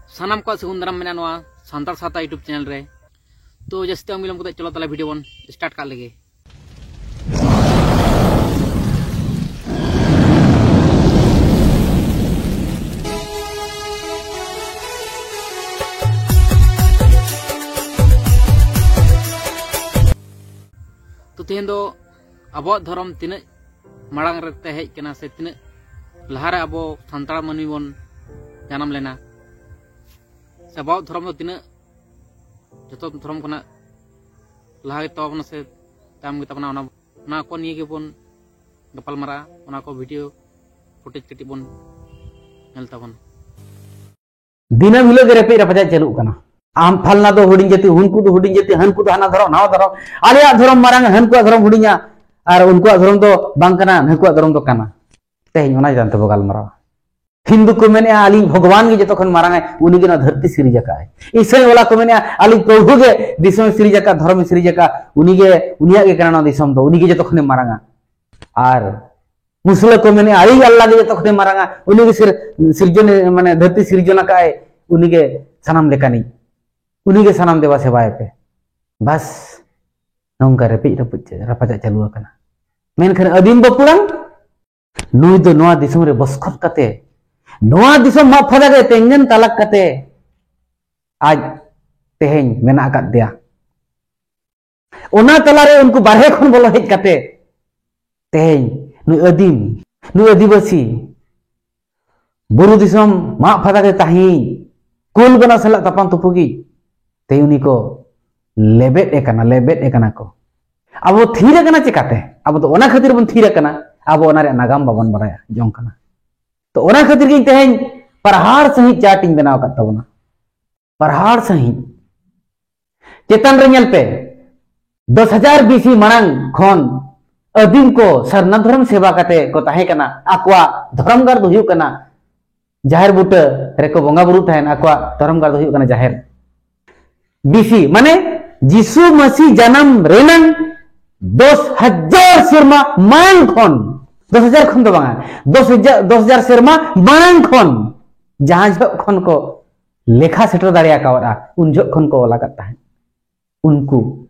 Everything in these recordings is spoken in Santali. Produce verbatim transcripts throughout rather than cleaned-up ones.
ᱥᱟᱱᱟᱢ ᱠᱚᱣᱟᱜ ᱥᱟᱹᱜᱩᱱ ᱫᱟᱨᱟᱢ ᱢᱮᱱᱟᱜᱼᱟ ᱱᱚᱣᱟ ᱥᱟᱱᱛᱟᱲ ᱥᱟᱶᱛᱟ YouTube ᱪᱮᱱᱮᱞ ᱨᱮ᱾ ᱛᱚ ᱡᱟᱹᱥᱛᱤ ᱵᱟᱝ ᱵᱤᱞᱚᱢ ᱠᱟᱛᱮ ᱪᱚᱞᱚ ᱛᱟᱦᱞᱮ ᱵᱷᱤᱰᱤᱭᱳ ᱵᱚᱱ ᱥᱴᱟᱨᱴ ᱠᱟᱜ ᱞᱮᱜᱮ᱾ ᱛᱚ ᱛᱮᱦᱮᱧ ᱫᱚ ᱟᱵᱚᱣᱟᱜ ᱫᱷᱚᱨᱚᱢ ᱛᱤᱱᱟᱹᱜ ᱢᱟᱲᱟᱝ ᱨᱮ ᱛᱮ ᱦᱮᱡ ᱠᱟᱱᱟ ᱥᱮ ᱛᱤᱱᱟᱹᱜ ᱞᱟᱦᱟᱨᱮ ᱟᱵᱚ ᱥᱟᱱᱛᱟᱲ ᱢᱟᱹᱱᱢᱤ ᱵᱚᱱ ᱡᱟᱱᱟᱢ ᱞᱮᱱᱟ ᱥᱮ ᱟᱵᱚᱣᱟᱜ ᱫᱷᱚᱨᱚᱢ ᱫᱚ ᱛᱤᱱᱟᱹᱜ ᱡᱚᱛᱚ ᱫᱷᱚᱨᱚᱢ ᱠᱷᱚᱱᱟᱜ ᱞᱟᱦᱟ ᱜᱮᱛᱟ ᱵᱚᱱᱟ ᱥᱮ ᱛᱟᱭᱚᱢ ᱜᱮᱛᱟ ᱵᱚᱱᱟ, ᱚᱱᱟ ᱚᱱᱟ ᱠᱚ ᱱᱤᱭᱮ ᱜᱮᱵᱚᱱ ᱜᱟᱯᱟᱞ ᱢᱟᱨᱟᱜᱼᱟ, ᱚᱱᱟ ᱠᱚ ᱵᱷᱤᱰᱤᱭᱳ ᱯᱷᱩᱴᱮᱡᱽ ᱠᱟᱹᱴᱤᱡ ᱵᱚᱱ ᱧᱮᱞ ᱛᱟᱵᱚᱱᱟ᱾ ᱫᱤᱱᱟᱹᱢ ᱦᱤᱞᱳᱜ ᱜᱮ ᱨᱮᱯᱮᱡ ᱨᱟᱯᱟᱪᱟᱜ ᱪᱟᱹᱞᱩᱜ ᱠᱟᱱᱟ᱾ ᱟᱢ ᱯᱷᱟᱞᱱᱟ ᱫᱚ ᱦᱩᱰᱤᱧ ᱡᱟᱹᱛᱤ, ᱦᱩᱱᱠᱩ ᱫᱚ ᱦᱩᱰᱤᱧ ᱡᱟᱹᱛᱤ, ᱦᱟᱱᱠᱩ ᱫᱚ ᱦᱟᱱᱟ ᱫᱷᱚᱨᱚᱢ, ᱱᱟᱣᱟ ᱫᱷᱚᱨᱚᱢ, ᱟᱞᱮᱭᱟᱜ ᱫᱷᱚᱨᱚᱢ ᱢᱟᱨᱟᱝ, ᱦᱟᱱᱠᱩᱣᱟᱜ ᱫᱷᱚᱨᱚᱢ ᱦᱩᱰᱤᱧᱟ, ᱟᱨ ᱩᱱᱠᱩᱣᱟᱜ ᱫᱷᱚᱨᱚᱢ ᱫᱚ ᱵᱟᱝ ᱠᱟᱱᱟ, ᱦᱟᱱᱠᱩᱣᱟᱜ ᱫᱷᱚᱨᱚᱢ ᱫᱚ ᱠᱟᱱᱟ᱾ ᱛᱮᱦᱮᱧ ᱚᱱᱟ ᱪᱮᱛᱟᱱ ᱛᱮᱵᱚ ᱜᱟᱞᱢᱟᱨᱟᱣᱟ᱾ ᱦᱤᱱᱫᱩ ᱠᱚ ᱢᱮᱱᱮᱜᱼᱟ, "ᱟᱹᱞᱤᱧ ᱵᱷᱚᱜᱚᱵᱟᱱ ᱜᱮ ᱡᱚᱛᱚ ᱠᱷᱚᱱ ᱢᱟᱨᱟᱝᱟᱭ, ᱩᱱᱤ ᱜᱮ ᱱᱚᱣᱟ ᱫᱷᱟᱹᱨᱛᱤ ᱥᱤᱨᱤᱡ ᱟᱠᱟᱫᱼᱟᱭ᱾" ᱤᱥᱟᱹᱭ ᱣᱟᱞᱟ ᱠᱚ ᱢᱮᱱᱮᱜᱼᱟ, "ᱟᱹᱞᱤᱧ ᱯᱨᱚᱵᱷᱩ ᱜᱮ ᱫᱤᱥᱚᱢᱮ ᱥᱤᱨᱤᱡ ᱟᱠᱟᱫ, ᱫᱷᱚᱨᱚᱢᱮ ᱥᱤᱨᱤᱡ ᱟᱠᱟᱫ, ᱩᱱᱤ ᱜᱮ, ᱩᱱᱤᱭᱟᱜ ᱜᱮ ᱠᱟᱱᱟ ᱱᱚᱣᱟ ᱫᱤᱥᱚᱢ ᱫᱚ, ᱩᱱᱤ ᱜᱮ ᱡᱚᱛᱚ ᱠᱷᱚᱱᱮ ᱢᱟᱨᱟᱝᱟ᱾" ᱟᱨ ᱢᱩᱥᱞᱟᱹ ᱠᱚ ᱢᱮᱱᱮᱜᱼᱟ, "ᱟᱹᱞᱤᱧ ᱟᱞᱞᱟ ᱜᱮ ᱡᱚᱛᱚ ᱠᱷᱚᱱᱮ ᱢᱟᱨᱟᱝᱟ, ᱩᱱᱤ ᱜᱮ ᱥᱤᱨ-, ᱥᱤᱨᱡᱚᱱ, ᱢᱟᱱᱮ ᱫᱷᱟᱹᱨᱛᱤ ᱥᱤᱨᱡᱚᱱ ᱟᱠᱟᱫᱼᱟᱭ, ᱩᱱᱤ ᱜᱮ ᱥᱟᱱᱟᱢ ᱞᱮᱠᱟᱱᱤᱡ, ᱩᱱᱤ ᱜᱮ ᱥᱟᱱᱟᱢ ᱫᱮᱵᱟ ᱥᱮᱵᱟᱭᱮ ᱯᱮ᱾" ᱵᱟᱥ, ᱱᱚᱝᱠᱟ ᱨᱮᱯᱮᱡ ᱨᱟᱯᱩᱫ ᱪᱟ-, ᱨᱟᱯᱟᱪᱟᱜ ᱪᱟᱹᱞᱩ ᱟᱠᱟᱱᱟ᱾ ᱢᱮᱱᱠᱷᱟᱱ ᱟᱹᱫᱤᱢ ᱵᱟᱹᱯᱩᱲᱟᱝ ᱱᱩᱭ ᱫᱚ ᱱᱚᱣᱟ ᱫᱤᱥᱚᱢ ᱨᱮ ᱵᱚᱥᱠᱚᱛ ᱠᱟᱛᱮ, ᱱᱚᱣᱟ ᱫᱤᱥᱚᱢ ᱢᱟᱜ ᱯᱷᱟᱫᱟ ᱨᱮ ᱛᱮᱸᱜᱮᱱ ᱛᱟᱞᱟᱠ ᱠᱟᱛᱮ ᱟᱡ ᱛᱮᱦᱮᱧ ᱢᱮᱱᱟᱜ ᱟᱠᱟᱫ ᱫᱮᱭᱟ᱾ ᱚᱱᱟ ᱛᱟᱞᱟᱨᱮ ᱩᱱᱠᱩ ᱵᱟᱨᱦᱮ ᱠᱷᱚᱱ ᱵᱚᱞᱚ ᱦᱮᱡ ᱠᱟᱛᱮ ᱛᱮᱦᱮᱧ ᱱᱩᱭ ᱟᱹᱫᱤᱢ, ᱱᱩᱭ ᱟᱹᱫᱤᱵᱟᱹᱥᱤ, ᱵᱩᱨᱩ ᱫᱤᱥᱚᱢ ᱢᱟᱜ ᱯᱷᱟᱫᱟ ᱨᱮ ᱛᱟᱦᱮᱸ, ᱠᱩᱞ ᱵᱟᱱᱟ ᱥᱟᱞᱟᱜ ᱛᱟᱯᱟᱢ ᱛᱩᱯᱩᱜᱤᱡ, ᱛᱮᱦᱮᱧ ᱩᱱᱤ ᱠᱚ ᱞᱮᱵᱮᱫ ᱮ ᱠᱟᱱᱟ, ᱞᱮᱵᱮᱫ ᱮ ᱠᱟᱱᱟ ᱠᱚ᱾ ᱟᱵᱚ ᱛᱷᱤᱨ ᱟᱠᱟᱱᱟ ᱪᱮᱠᱟᱛᱮ? ᱟᱵᱚ ᱫᱚ ᱚᱱᱟ ᱠᱷᱟᱹᱛᱤᱨ ᱵᱚᱱ ᱛᱷᱤᱨ ᱟᱠᱟᱱᱟ, ᱟᱵᱚ ᱚᱱᱟ ᱨᱮᱭᱟᱜ ᱱᱟᱜᱟᱢ ᱵᱟᱵᱚᱱ ᱵᱟᱲᱟᱭᱟ ᱡᱚᱝ ᱠᱟᱱᱟ᱾ ᱛᱚ ᱚᱱᱟ ᱠᱷᱟᱹᱛᱤᱨ ᱜᱮ ᱤᱧ ᱛᱮᱦᱮᱧ ᱯᱟᱨᱦᱟᱲ ᱥᱟᱺᱦᱤᱡ ᱪᱟᱨᱴ ᱤᱧ ᱵᱮᱱᱟᱣ ᱟᱠᱟᱫ ᱛᱟᱵᱚᱱᱟ᱾ ᱯᱟᱨᱦᱟᱲ ᱥᱟᱺᱦᱤᱡ᱾ ᱪᱮᱛᱟᱱ ᱨᱮ ᱧᱮᱞ ᱯᱮ, ᱫᱚᱥ ᱦᱟᱡᱟᱨ ᱵᱤ ᱥᱤ ᱢᱟᱲᱟᱝ ᱠᱷᱚᱱ ᱟᱹᱫᱤᱢ ᱠᱚ ᱥᱟᱨᱱᱟ ᱫᱷᱚᱨᱚᱢ ᱥᱮᱵᱟ ᱠᱟᱛᱮ ᱠᱚ ᱛᱟᱦᱮᱸ ᱠᱟᱱᱟ᱾ ᱟᱠᱚᱣᱟᱜ ᱫᱷᱚᱨᱚᱢ ᱜᱟᱲ ᱫᱚ ᱦᱩᱭᱩᱜ ᱠᱟᱱᱟ ᱡᱟᱦᱮᱨ ᱵᱩᱴᱟᱹ ᱨᱮᱠᱚ ᱵᱚᱸᱜᱟ ᱵᱩᱨᱩ ᱛᱟᱦᱮᱱ, ᱟᱠᱚᱣᱟᱜ ᱫᱷᱚᱨᱚᱢ ᱜᱟᱲ ᱫᱚ ᱦᱩᱭᱩᱜ ᱠᱟᱱᱟ ᱡᱟᱦᱮᱨ᱾ ᱵᱤ ᱥᱤ ᱢᱟᱱᱮ ᱡᱤᱥᱩ ᱢᱟᱹᱥᱤ ᱡᱟᱱᱟᱢ ᱨᱮᱱᱟᱝ ᱫᱚᱥ ᱦᱟᱡᱟᱨ ᱥᱮᱨᱢᱟ ᱢᱟᱲᱟᱝ ᱠᱷᱚᱱ, ᱫᱚᱥ ᱦᱟᱡᱟᱨ ᱠᱷᱚᱱ ᱫᱚ ᱵᱟᱝᱟ, ᱫᱚᱥ ᱦᱟᱡᱟᱨ, ᱫᱚᱥ ᱦᱟᱡᱟᱨ ᱥᱮᱨᱢᱟ ᱢᱟᱲᱟᱝ ᱠᱷᱚᱱ ᱡᱟᱦᱟᱸ ᱡᱚᱦᱚᱜ ᱠᱷᱚᱱ ᱠᱚ ᱞᱮᱠᱷᱟ ᱥᱮᱴᱮᱨ ᱫᱟᱲᱮ ᱟᱠᱟᱣᱟᱫᱼᱟ, ᱩᱱ ᱡᱚᱦᱚᱜ ᱠᱷᱚᱱ ᱠᱚ ᱚᱞ ᱟᱠᱟᱫ ᱛᱟᱦᱮᱸᱫ᱾ ᱩᱱᱠᱩ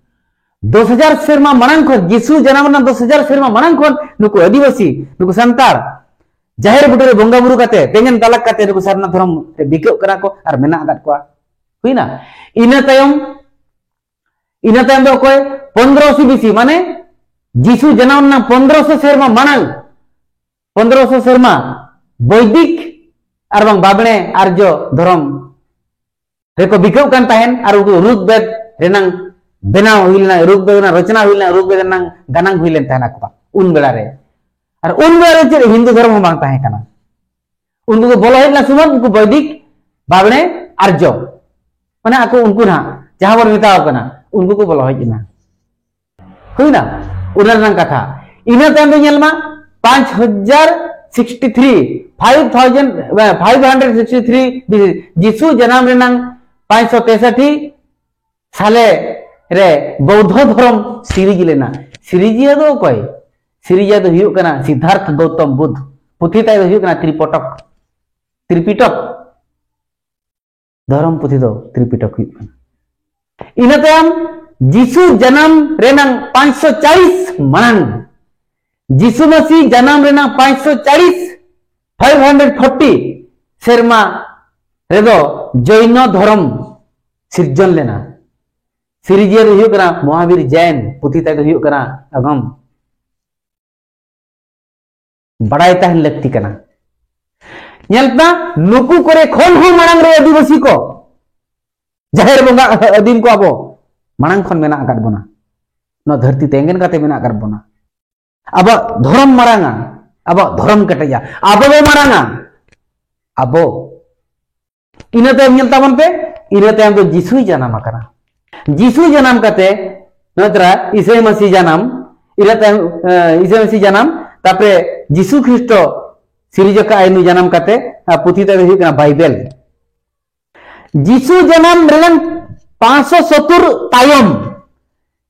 ᱫᱚᱥ ᱦᱟᱡᱟᱨ ᱥᱮᱨᱢᱟ ᱢᱟᱲᱟᱝ ᱠᱷᱚᱱ, ᱡᱤᱥᱩ ᱡᱟᱱᱟᱢ ᱨᱮᱱᱟᱜ ᱫᱚᱥ ᱦᱟᱡᱟᱨ ᱥᱮᱨᱢᱟ ᱢᱟᱲᱟᱝ ᱠᱷᱚᱱ ᱱᱩᱠᱩ ᱟᱹᱫᱤᱵᱟᱹᱥᱤ, ᱱᱩᱠᱩ ᱥᱟᱱᱛᱟᱲ ᱡᱟᱦᱮᱨ ᱵᱩᱴᱟᱹ ᱨᱮ ᱵᱚᱸᱜᱟ ᱵᱩᱨᱩ ᱠᱟᱛᱮ, ᱛᱮᱸᱜᱮᱱ ᱛᱟᱞᱟᱠ ᱠᱟᱛᱮ ᱱᱩᱠᱩ ᱥᱟᱨᱱᱟ ᱫᱷᱚᱨᱚᱢ ᱨᱮ ᱵᱤᱠᱟᱹᱜ ᱠᱟᱱᱟ ᱠᱚ ᱟᱨ ᱢᱮᱱᱟᱜ ᱟᱠᱟᱫ ᱠᱚᱣᱟ᱾ ᱦᱩᱭᱱᱟ? ᱤᱱᱟᱹ ᱛᱟᱭᱚᱢ, ᱤᱱᱟᱹ ᱛᱟᱭᱚᱢ ᱫᱚ ᱚᱠᱚᱭ? ᱯᱚᱱᱫᱨᱚᱥᱚ ᱵᱤᱥᱤ, ᱢᱟᱱᱮ ᱡᱤᱥᱩ ᱡᱟᱱᱟᱢ ᱨᱮᱱᱟᱜ ᱯᱚᱱᱫᱨᱚᱥᱚ ᱥᱮᱨᱢᱟ ᱢᱟᱲᱟᱝ, ᱯᱚᱱᱫᱨᱚᱥᱚ ᱥᱮᱨᱢᱟ ᱵᱳᱭᱫᱤᱠ ᱟᱨ ᱵᱟᱝ ᱵᱟᱵᱽᱲᱮ ᱟᱨᱡᱚ ᱫᱷᱚᱨᱚᱢ ᱨᱮᱠᱚ ᱵᱤᱠᱟᱹᱣ ᱠᱟᱱ ᱛᱟᱦᱮᱸᱱ ᱟᱨ ᱩᱱᱠᱩ ᱨᱩᱜᱽ ᱵᱮᱫ ᱨᱮᱱᱟᱝ ᱵᱮᱱᱟᱣ ᱦᱩᱭ ᱞᱮᱱᱟ, ᱨᱩᱜᱽ ᱵᱮᱫ ᱨᱮᱱᱟᱜ ᱨᱚᱪᱚᱱᱟ ᱦᱩᱭ ᱞᱮᱱᱟ, ᱨᱩᱜᱽ ᱵᱮᱫ ᱨᱮᱱᱟᱝ ᱜᱟᱱᱟᱝ ᱦᱩᱭ ᱞᱮᱱ ᱛᱟᱦᱮᱸᱱ ᱟᱠᱚᱣᱟᱜ ᱩᱱ ᱵᱮᱲᱟ ᱨᱮ᱾ ᱟᱨ ᱩᱱ ᱵᱮᱲᱟ ᱨᱮ ᱪᱮᱫ ᱦᱤᱱᱫᱩ ᱫᱷᱚᱨᱚᱢ ᱦᱚᱸ ᱵᱟᱝ ᱛᱟᱦᱮᱸ ᱠᱟᱱᱟ᱾ ᱩᱱᱠᱩ ᱠᱚ ᱵᱚᱞᱚ ᱦᱮᱡ ᱞᱮᱱᱟ ᱥᱩᱢᱟᱹᱱ, ᱩᱱᱠᱩ ᱵᱳᱭᱫᱤᱠ, ᱵᱟᱵᱽᱲᱮ, ᱟᱨᱡᱚ, ᱢᱟᱱᱮ ᱟᱠᱚ ᱩᱱᱠᱩ ᱱᱟᱦᱟᱜ ᱡᱟᱦᱟᱸ ᱵᱚᱱ ᱢᱮᱛᱟᱣ ᱠᱟᱱᱟ, ᱩᱱᱠᱩ ᱠᱚ ᱵᱚᱞᱚ ᱦᱮᱡ ᱮᱱᱟ᱾ ᱦᱩᱭᱱᱟ ᱚᱱᱟ ᱨᱮᱱᱟᱜ ᱠᱟᱛᱷᱟ᱾ ᱤᱱᱟᱹ ᱛᱟᱭᱚᱢ ᱫᱚ ᱧᱮᱞ ᱢᱟ, ᱯᱟᱸᱪ ᱦᱟᱡᱟᱨ sixty three, five thousand, five hundred sixty three ᱵᱤᱥᱤ, ᱡᱤᱥᱩ ᱡᱟᱱᱟᱢ ᱨᱮᱱᱟᱝ ᱯᱟᱸᱪᱥᱚ ᱛᱮᱥᱚᱴᱴᱤ ᱥᱟᱞᱮ ᱨᱮ ᱵᱳᱣᱫᱷᱚ ᱫᱷᱚᱨᱚᱢ ᱥᱤᱨᱤᱡᱽ ᱞᱮᱱᱟ᱾ ᱥᱤᱨᱤᱡᱤᱭᱟᱹ ᱫᱚ ᱚᱠᱚᱭ? ᱥᱤᱨᱤᱡᱤᱭᱟᱹ ᱫᱚ ᱦᱩᱭᱩᱜ ᱠᱟᱱᱟ ᱥᱤᱫᱽᱫᱷᱟᱨᱛᱷ ᱜᱳᱛᱚᱢ ᱵᱩᱫᱷ᱾ ᱯᱩᱛᱷᱤ ᱛᱟᱭ ᱫᱚ ᱦᱩᱭᱩᱜ ᱠᱟᱱᱟ ᱛᱨᱤᱯᱚᱴᱚᱠ, ᱛᱨᱤᱯᱤᱴᱚᱠ᱾ ᱫᱷᱚᱨᱚᱢ ᱯᱩᱛᱷᱤ ᱫᱚ ᱛᱨᱤᱯᱤᱴᱚᱠ ᱦᱩᱭᱩᱜ ᱠᱟᱱᱟ᱾ ᱤᱱᱟᱹ ᱛᱟᱭᱚᱢ ᱡᱤᱥᱩ ᱡᱟᱱᱟᱢ ᱨᱮᱱᱟᱝ ᱯᱟᱸᱪᱥᱚ ᱪᱟᱞᱤᱥ ᱢᱟᱲᱟᱝ, ᱡᱤᱥᱩ ᱢᱟᱹᱥᱤ ᱡᱟᱱᱟᱢ ᱨᱮᱱᱟᱝ ᱯᱟᱸᱪᱥᱚ ᱪᱟᱞᱤᱥ, ᱯᱷᱟᱭᱤᱵᱷ ᱦᱟᱱᱰᱨᱮᱰ ᱯᱷᱳᱨᱴᱤ ᱥᱮᱨᱢᱟ ᱨᱮᱫᱚ ᱡᱚᱭᱱᱚ ᱫᱷᱚᱨᱚᱢ ᱥᱤᱨᱡᱚᱱ ᱞᱮᱱᱟ᱾ ᱥᱤᱨᱤᱡᱤᱭᱟᱹ ᱫᱚ ᱦᱩᱭᱩᱜ ᱠᱟᱱᱟ ᱢᱚᱦᱟᱵᱤᱨ ᱡᱮᱱ, ᱯᱩᱛᱷᱤ ᱛᱟᱭ ᱫᱚ ᱦᱩᱭᱩᱜ ᱠᱟᱱᱟ ᱟᱜᱚᱢ᱾ ᱵᱟᱲᱟᱭ ᱛᱟᱦᱮᱱ ᱞᱟᱹᱠᱛᱤ ᱠᱟᱱᱟ᱾ ᱧᱮᱞ ᱯᱮ, ᱱᱩᱠᱩ ᱠᱚᱨᱮ ᱠᱷᱚᱱ ᱦᱚᱸ ᱢᱟᱲᱟᱝ ᱨᱮ ᱟᱹᱫᱤᱵᱟᱹᱥᱤ ᱠᱚ, ᱡᱟᱦᱮᱨ ᱵᱚᱸᱜᱟ ᱟᱹᱫᱤᱢ ᱠᱚ ᱟᱵᱚ ᱢᱟᱲᱟᱝ ᱠᱷᱚᱱ ᱢᱮᱱᱟᱜ ᱟᱠᱟᱫ ᱵᱚᱱᱟ᱾ ᱱᱚᱣᱟ ᱫᱷᱟᱹᱨᱛᱤ ᱛᱮᱸᱜᱮᱱ ᱠᱟᱛᱮ ᱢᱮᱱᱟᱜ ᱟᱠᱟᱫ ᱵᱚᱱᱟ᱾ ᱟᱵᱚᱣᱟᱜ ᱫᱷᱚᱨᱚᱢ ᱢᱟᱨᱟᱝᱟ, ᱟᱵᱚᱣᱟᱜ ᱫᱷᱚᱨᱚᱢ ᱠᱮᱴᱮᱡᱟ, ᱟᱵᱚ ᱵᱚ ᱢᱟᱨᱟᱝᱟ, ᱟᱵᱚ᱾ ᱤᱱᱟᱹ ᱛᱟᱭᱚᱢ ᱧᱮᱞ ᱛᱟᱵᱚᱱ ᱯᱮ, ᱤᱱᱟᱹ ᱛᱟᱭᱚᱢ ᱫᱚ ᱡᱤᱥᱩᱭ ᱡᱟᱱᱟᱢ ᱟᱠᱟᱱᱟ᱾ ᱡᱤᱥᱩ ᱡᱟᱱᱟᱢ ᱠᱟᱛᱮ, ᱱᱚᱛᱨᱟ ᱤᱥᱟᱹᱭ ᱢᱟᱹᱥᱤ ᱡᱟᱱᱟᱢ, ᱤᱱᱟᱹ ᱛᱟᱭᱚᱢ, ᱮ, ᱤᱥᱟᱹᱭ ᱢᱟᱹᱥᱤ ᱡᱟᱱᱟᱢ, ᱛᱟᱯᱚᱨᱮ ᱡᱤᱥᱩ ᱠᱷᱨᱤᱥᱴᱚ ᱥᱤᱨᱡᱚᱠ ᱟᱭ ᱱᱩᱭ ᱡᱟᱱᱟᱢ ᱠᱟᱛᱮ, ᱟᱨ ᱯᱩᱛᱷᱤ ᱛᱟᱭ ᱫᱚ ᱦᱩᱭᱩᱜ ᱠᱟᱱᱟ ᱵᱟᱭᱵᱮᱞ᱾ ᱡᱤᱥᱩ ᱡᱟᱱᱟᱢ ᱨᱮᱱᱟᱜ ᱯᱟᱸᱪᱥᱚ ᱥᱚᱛᱛᱚᱨ ᱛᱟᱭᱚᱢ,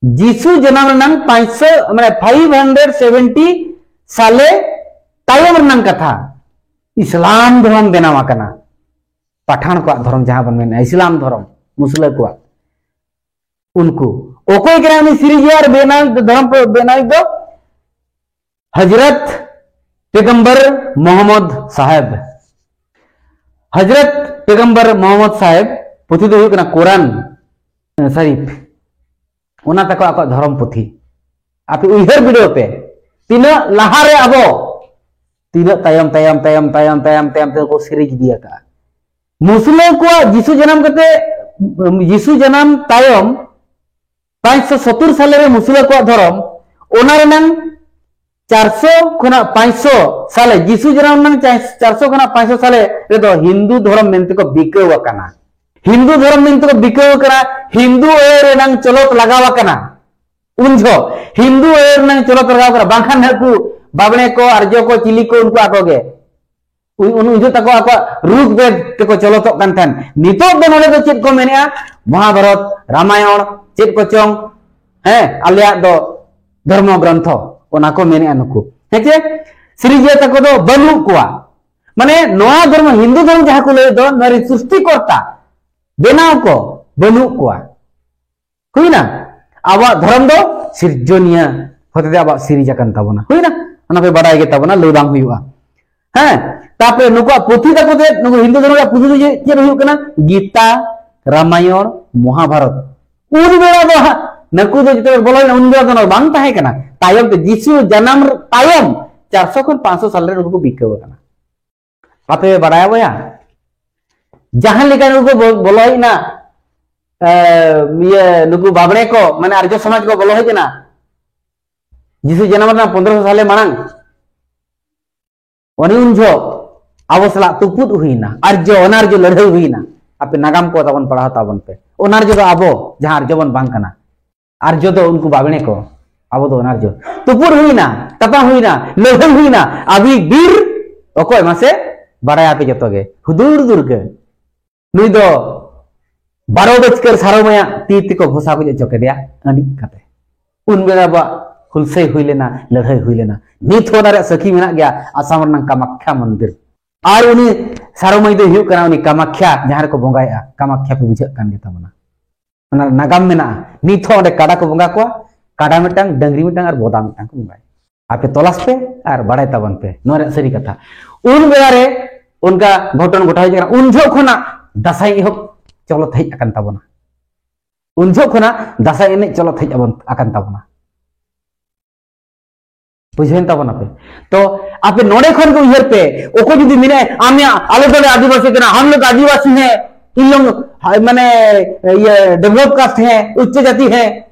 ᱡᱤᱥᱩ ᱡᱟᱱᱟᱢ ᱨᱮᱱᱟᱜ ᱯᱟᱸᱪᱥᱚ, ᱢᱟᱱᱮ ᱯᱷᱟᱭᱤᱵᱷ ᱦᱟᱱᱰᱨᱮᱰ ᱥᱮᱵᱷᱮᱱᱴᱤ ᱥᱟᱞᱮ ᱛᱟᱭᱚᱢ ᱨᱮᱱᱟᱜ ᱠᱟᱛᱷᱟ, ᱤᱥᱞᱟᱢ ᱫᱷᱚᱨᱚᱢ ᱵᱮᱱᱟᱣ ᱟᱠᱟᱱᱟ᱾ ᱯᱟᱴᱷᱟᱱ ᱠᱚᱣᱟᱜ ᱫᱷᱚᱨᱚᱢ, ᱡᱟᱦᱟᱸ ᱵᱚᱱ ᱢᱮᱱᱟ ᱤᱥᱞᱟᱢ ᱫᱷᱚᱨᱚᱢ, ᱢᱩᱥᱞᱟᱹ ᱠᱚᱣᱟᱜ᱾ ᱩᱱᱠᱩ ᱚᱠᱚᱭ ᱠᱟᱱᱟ ᱩᱱᱤ ᱥᱤᱨᱡᱟᱹᱣᱤᱡ ᱟᱨ ᱵᱮᱱᱟᱣᱤᱡ ᱫᱚ, ᱫᱷᱚᱨᱚᱢ ᱠᱚ ᱵᱮᱱᱟᱣᱤᱡ ᱫᱚ? ᱦᱚᱡᱨᱚᱛ ᱯᱮᱜᱚᱢᱵᱚᱨ ᱢᱚᱦᱚᱢᱢᱚᱫ ᱥᱟᱦᱮᱵ᱾ ᱦᱚᱡᱨᱚᱛ ᱯᱮᱜᱚᱢᱵᱚᱨ ᱢᱚᱦᱚᱢᱢᱚᱫ ᱥᱟᱦᱮᱵ ᱯᱩᱛᱷᱤ ᱫᱚ ᱦᱩᱭᱩᱜ ᱠᱟᱱᱟ ᱠᱳᱨᱟᱱ ᱥᱟᱨᱤᱯᱷ᱾ ᱚᱱᱟ ᱛᱟᱠᱚ ᱟᱠᱚᱣᱟᱜ ᱫᱷᱚᱨᱚᱢ ᱯᱩᱛᱷᱤ᱾ ᱟᱯᱮ ᱩᱭᱦᱟᱹᱨ ᱵᱤᱰᱟᱹᱣ ᱯᱮ, ᱛᱤᱱᱟᱹᱜ ᱞᱟᱦᱟᱨᱮ ᱟᱵᱚ, ᱛᱤᱱᱟᱹᱜ ᱛᱟᱭᱚᱢ, ᱛᱟᱭᱚᱢ, ᱛᱟᱭᱚᱢ, ᱛᱟᱭᱚᱢ, ᱛᱟᱭᱚᱢ, ᱛᱟᱭᱚᱢ ᱛᱮᱠᱚ ᱥᱮᱨᱮᱡ ᱤᱫᱤ ᱟᱠᱟᱫᱼᱟ᱾ ᱢᱩᱥᱞᱟᱹ ᱠᱚᱣᱟᱜ ᱡᱤᱥᱩ ᱡᱟᱱᱟᱢ ᱠᱟᱛᱮ, ᱡᱤᱥᱩ ᱡᱟᱱᱟᱢ ᱛᱟᱭᱚᱢ ᱯᱟᱸᱪᱥᱚ ᱥᱚᱛᱛᱚᱨ ᱥᱟᱞᱮ ᱨᱮ ᱢᱩᱥᱞᱟᱹ ᱠᱚᱣᱟᱜ ᱫᱷᱚᱨᱚᱢ, ᱚᱱᱟ ᱨᱮᱱᱟᱝ ᱪᱟᱨᱥᱚ ᱠᱷᱚᱱᱟᱜ ᱯᱟᱸᱪᱥᱚ ᱥᱟᱞᱮ, ᱡᱤᱥᱩ ᱡᱟᱱᱟᱢ ᱨᱮᱱᱟᱝ ᱪᱟᱨᱥᱚ ᱠᱷᱚᱱᱟᱜ ᱯᱟᱸᱪᱥᱚ ᱥᱟᱞᱮ ᱨᱮᱫᱚ ᱦᱤᱱᱫᱩ ᱫᱷᱚᱨᱚᱢ ᱢᱮᱱᱛᱮ ᱠᱚ ᱵᱤᱠᱟᱹᱣ ᱟᱠᱟᱱᱟ᱾ ᱦᱤᱱᱫᱩ ᱫᱷᱚᱨᱚᱢ ᱢᱮᱱᱛᱮ ᱠᱚ ᱵᱤᱠᱟᱹᱣ ᱟᱠᱟᱱᱟ, ᱦᱤᱱᱫᱩ ᱟᱹᱭ ᱨᱮᱱᱟᱝ ᱪᱚᱞᱚᱛ ᱞᱟᱜᱟᱣ ᱟᱠᱟᱱᱟ᱾ ᱩᱱ ᱡᱚᱦᱚᱜ ᱦᱤᱱᱫᱩ ᱟᱹᱭ ᱨᱮᱱᱟᱝ ᱪᱚᱞᱚᱛ ᱞᱟᱜᱟᱣ ᱟᱠᱟᱱᱟ, ᱵᱟᱝᱠᱷᱟᱱ ᱦᱟᱹᱠᱩ ᱵᱟᱵᱽᱲᱮ ᱠᱚ, ᱟᱨᱡᱚ ᱠᱚ, ᱪᱤᱞᱤ ᱠᱚ, ᱩᱱᱠᱩ ᱟᱠᱚ ᱜᱮ᱾ ᱩᱱ, ᱩᱱ ᱡᱚᱦᱚᱜ ᱛᱟᱠᱚ ᱟᱠᱚᱣᱟᱜ ᱨᱩᱜᱽ ᱵᱮᱫ ᱛᱮᱠᱚ ᱪᱚᱞᱚᱛᱚᱜ ᱠᱟᱱ ᱛᱟᱦᱮᱸᱱ᱾ ᱱᱤᱛᱚᱜ ᱫᱚ ᱱᱚᱰᱮ ᱫᱚ ᱪᱮᱫ ᱠᱚ ᱢᱮᱱᱮᱜᱼᱟ? ᱢᱚᱦᱟᱵᱷᱟᱨᱚᱛ, ᱨᱟᱢᱟᱭᱚᱬ, ᱪᱮᱫ ᱠᱚᱪᱚᱝ, ᱦᱮᱸ, ᱟᱞᱮᱭᱟᱜ ᱫᱚ ᱫᱷᱚᱨᱢᱚ ᱜᱨᱚᱱᱛᱷᱚ, ᱚᱱᱟ ᱠᱚ ᱢᱮᱱᱮᱜᱼᱟ ᱱᱩᱠᱩ᱾ ᱦᱮᱸ ᱪᱮ? ᱥᱤᱨᱡᱟᱹ ᱛᱟᱠᱚ ᱫᱚ ᱵᱟᱹᱱᱩᱜ ᱠᱚᱣᱟ᱾ ᱢᱟᱱᱮ ᱱᱚᱣᱟ ᱫᱷᱚᱨᱢᱚ, ᱦᱤᱱᱫᱩ ᱫᱷᱚᱨᱢᱚ ᱡᱟᱦᱟᱸ ᱠᱚ ᱞᱟᱹᱭ ᱫᱚ, ᱱᱚᱣᱟ ᱨᱮᱱ ᱥᱨᱤᱥᱴᱤ ᱠᱚᱨᱛᱟ, ᱵᱮᱱᱟᱣ ᱠᱚ ᱵᱟᱹᱱᱩᱜ ᱠᱚᱣᱟ᱾ ᱦᱩᱭᱱᱟ? ᱟᱵᱚᱣᱟᱜ ᱫᱷᱚᱨᱚᱢ ᱫᱚ ᱥᱤᱨᱡᱚᱱᱤᱭᱟᱹ ᱦᱚᱛᱮᱛᱮ ᱟᱵᱚᱣᱟᱜ ᱥᱤᱨᱤᱡ ᱟᱠᱟᱱ ᱛᱟᱵᱚᱱᱟ᱾ ᱦᱩᱭᱱᱟ? ᱚᱱᱟ ᱯᱮ ᱵᱟᱰᱟᱭ ᱜᱮ ᱛᱟᱵᱚᱱᱟ, ᱞᱟᱹᱭ ᱵᱟᱝ ᱦᱩᱭᱩᱜᱼᱟ᱾ ᱦᱮᱸ, ᱛᱟᱯᱚᱨᱮ ᱱᱩᱠᱩᱣᱟᱜ ᱯᱩᱛᱷᱤ ᱛᱟᱠᱚ ᱪᱮᱫ? ᱱᱩᱠᱩ ᱦᱤᱱᱫᱩ ᱫᱷᱚᱨᱚᱢ ᱨᱮᱭᱟᱜ ᱯᱩᱛᱷᱤ ᱫᱚ ᱪᱮᱫ, ᱪᱮᱫ ᱦᱩᱭᱩᱜ ᱠᱟᱱᱟ? ᱜᱤᱛᱟ, ᱨᱟᱢᱟᱭᱚᱬ, ᱢᱚᱦᱟᱵᱷᱟᱨᱚᱛ᱾ ᱩᱱ ᱵᱮᱲᱟ ᱫᱚ ᱦᱟᱸᱜ ᱱᱩᱠᱩ ᱫᱚ ᱡᱚᱛᱚ ᱵᱚᱞᱚᱭᱮᱱᱟ, ᱩᱱ ᱵᱮᱲᱟ ᱫᱚ ᱱᱚᱣᱟ ᱵᱟᱝ ᱛᱟᱦᱮᱸ ᱠᱟᱱᱟ᱾ ᱛᱟᱭᱚᱢ ᱛᱮ ᱡᱤᱥᱩ ᱡᱟᱱᱟᱢ ᱛᱟᱭᱚᱢ ᱪᱟᱨᱥᱚ ᱠᱷᱚᱱ ᱯᱟᱸᱪᱥᱚ ᱥᱟᱞ ᱨᱮ ᱱᱩᱠᱩ ᱠᱚ ᱵᱤᱠᱟᱹᱣ ᱟᱠᱟᱱᱟ᱾ ᱟᱯᱮ ᱵᱟᱰᱟᱭᱟ ᱵᱚᱭᱦᱟ, ᱡᱟᱦᱟᱸ ᱞᱮᱠᱟ ᱱᱩᱠᱩ ᱵᱚ-, ᱵᱚᱞᱚ ᱦᱮᱡ ᱮᱱᱟ, ᱮ, ᱤᱭᱟᱹ, ᱱᱩᱠᱩ ᱵᱟᱵᱽᱲᱮ ᱠᱚ, ᱢᱟᱱᱮ ᱟᱨᱡᱚ ᱥᱚᱢᱟᱡᱽ ᱠᱚ ᱵᱚᱞᱚ ᱦᱮᱡ ᱮᱱᱟ ᱡᱤᱥᱩ ᱡᱟᱱᱟᱢ ᱨᱮᱱᱟᱜ ᱯᱚᱱᱫᱽᱨᱚᱥᱚ ᱥᱟᱞᱮ ᱢᱟᱲᱟᱝ᱾ ᱚᱱᱮ ᱩᱱ ᱡᱚᱦᱚᱜ ᱟᱵᱚ ᱥᱟᱞᱟᱜ ᱛᱩᱯᱩᱫ ᱦᱩᱭᱱᱟ, ᱟᱨᱡᱚ ᱚᱱᱟᱨᱡᱚ ᱞᱟᱹᱲᱦᱟᱹᱭ ᱦᱩᱭᱱᱟ᱾ ᱟᱯᱮ ᱱᱟᱜᱟᱢ ᱠᱚ ᱛᱟᱵᱚᱱ ᱯᱟᱲᱦᱟᱣ ᱛᱟᱵᱚᱱ ᱯᱮ᱾ ᱚᱱᱟᱨᱡᱚ ᱫᱚ ᱟᱵᱚ, ᱡᱟᱦᱟᱸ ᱟᱨᱡᱚ ᱵᱚᱱ ᱵᱟᱝ ᱠᱟᱱᱟ᱾ ᱟᱨᱡᱚ ᱫᱚ ᱩᱱᱠᱩ ᱵᱟᱵᱽᱲᱮ ᱠᱚ, ᱟᱵᱚ ᱫᱚ ᱚᱱᱟᱨᱡᱚ᱾ ᱛᱩᱯᱩᱫ ᱦᱩᱭᱱᱟ, ᱛᱟᱯᱟᱢ ᱦᱩᱭᱱᱟ, ᱞᱟᱹᱲᱦᱟᱹᱭ ᱦᱩᱭᱱᱟ, ᱟᱵᱤ ᱵᱤᱨ ᱚᱠᱚᱭ ᱢᱟᱥᱮ ᱵᱟᱲᱟᱭᱟ ᱯᱮ ᱡᱚᱛᱚ ᱜᱮ, ᱦᱩᱫᱩᱲ ᱫᱩᱨᱜᱟᱹ᱾ ᱱᱩᱭ ᱫᱚ ᱵᱟᱨᱚ ᱵᱟᱹᱪᱠᱟᱹᱨ ᱥᱟᱨᱚ ᱢᱟᱭᱟ ᱛᱤ ᱛᱮᱠᱚ ᱜᱷᱚᱥᱟᱣ ᱜᱚᱡ ᱦᱚᱪᱚ ᱠᱮᱫᱮᱭᱟ ᱟᱹᱰᱤᱡ ᱠᱟᱛᱮ᱾ ᱩᱱ ᱵᱮᱲᱟ ᱟᱵᱚᱣᱟᱜ ᱦᱩᱞᱥᱟᱹᱭ ᱦᱩᱭ ᱞᱮᱱᱟ, ᱞᱟᱹᱲᱦᱟᱹᱭ ᱦᱩᱭ ᱞᱮᱱᱟ᱾ ᱱᱤᱛ ᱦᱚᱸ ᱚᱱᱟ ᱨᱮᱭᱟᱜ ᱥᱟᱹᱠᱷᱤ ᱢᱮᱱᱟᱜ ᱜᱮᱭᱟ, ᱟᱥᱟᱢ ᱨᱮᱱᱟᱜ ᱠᱟᱢᱟᱠᱠᱷᱟ ᱢᱚᱱᱫᱤᱨ᱾ ᱟᱨ ᱩᱱᱤ ᱥᱟᱨᱚ ᱢᱟᱹᱭ ᱫᱚᱭ ᱦᱩᱭᱩᱜ ᱠᱟᱱᱟ ᱩᱱᱤ ᱠᱟᱢᱟᱠᱷᱭᱟ, ᱡᱟᱦᱟᱸ ᱨᱮᱠᱚ ᱵᱚᱸᱜᱟᱭᱮᱫᱼᱟ, ᱠᱟᱢᱟᱠᱷᱭᱟ ᱯᱮ ᱵᱩᱡᱷᱟᱹᱜ ᱠᱟᱱ ᱜᱮ ᱛᱟᱵᱚᱱᱟ᱾ ᱚᱱᱟ ᱱᱟᱜᱟᱢ ᱢᱮᱱᱟᱜᱼᱟ, ᱱᱤᱛ ᱦᱚᱸ ᱚᱸᱰᱮ ᱠᱟᱰᱟ ᱠᱚ ᱵᱚᱸᱜᱟ ᱠᱚᱣᱟ, ᱠᱟᱰᱟ ᱢᱤᱫᱴᱟᱝ, ᱰᱟᱹᱝᱨᱤ ᱢᱤᱫᱴᱟᱝ ᱟᱨ ᱵᱚᱫᱟ ᱢᱤᱫᱴᱟᱝ ᱠᱚ ᱵᱚᱸᱜᱟᱭᱟ᱾ ᱟᱯᱮ ᱛᱚᱞᱟᱥ ᱯᱮ ᱟᱨ ᱵᱟᱲᱟᱭ ᱛᱟᱵᱚᱱ ᱯᱮ, ᱱᱚᱣᱟ ᱨᱮᱭᱟᱜ ᱥᱟᱹᱨᱤ ᱠᱟᱛᱷᱟ᱾ ᱩᱱ ᱵᱮᱲᱟ ᱨᱮ ᱚᱱᱠᱟ ᱜᱷᱚᱴᱚᱱ ᱜᱷᱚᱴᱟᱣ ᱦᱩᱭ ᱠᱟᱱᱟ, ᱩᱱ ᱡᱚᱦᱚᱜ ᱠᱷᱚᱱᱟᱜ ᱫᱟᱸᱥᱟᱭ ᱮᱦᱚᱵ ᱪᱚᱞᱚᱛ ᱦᱮᱡ ᱟᱠᱟᱱ ᱛᱟᱵᱚᱱᱟ᱾ ᱩᱱ ᱡᱚᱦᱚᱜ ᱠᱷᱚᱱᱟᱜ ᱫᱟᱸᱥᱟᱭ ᱮᱱᱮᱡ ᱪᱚᱞᱚᱛ ᱦᱮᱡ ᱟᱵᱚᱱ, ᱟᱠᱟᱱ ᱛᱟᱵᱚᱱᱟ᱾ ᱵᱩᱡᱷᱟᱹᱣᱮᱱ ᱛᱟᱵᱚᱱᱟᱯᱮ? ᱛᱚ ᱟᱯᱮ ᱱᱚᱰᱮ ᱠᱷᱚᱱ ᱜᱮ ᱩᱭᱦᱟᱹᱨ ᱯᱮ, ᱚᱠᱚᱭ ᱡᱩᱫᱤ ᱢᱮᱱᱟᱭ, "ᱟᱢᱭᱟ, ᱟᱞᱮ ᱫᱚᱞᱮ ᱟᱹᱫᱤᱵᱟᱹᱥᱤ ᱠᱟᱱᱟ, ᱦᱟᱢ ᱞᱳᱜ ᱟᱹᱫᱤᱵᱟᱹᱥᱤ ᱦᱮᱸ, ᱤᱧ ᱞᱳᱜ, ᱦᱟ-, ᱢᱟᱱᱮ, ᱤᱭᱟᱹ, ᱰᱮᱵᱷᱞᱚᱯ ᱠᱟᱥᱴ ᱦᱮᱸ, ᱩᱪᱪ ᱡᱟᱹᱛᱤ ᱦᱮᱸ",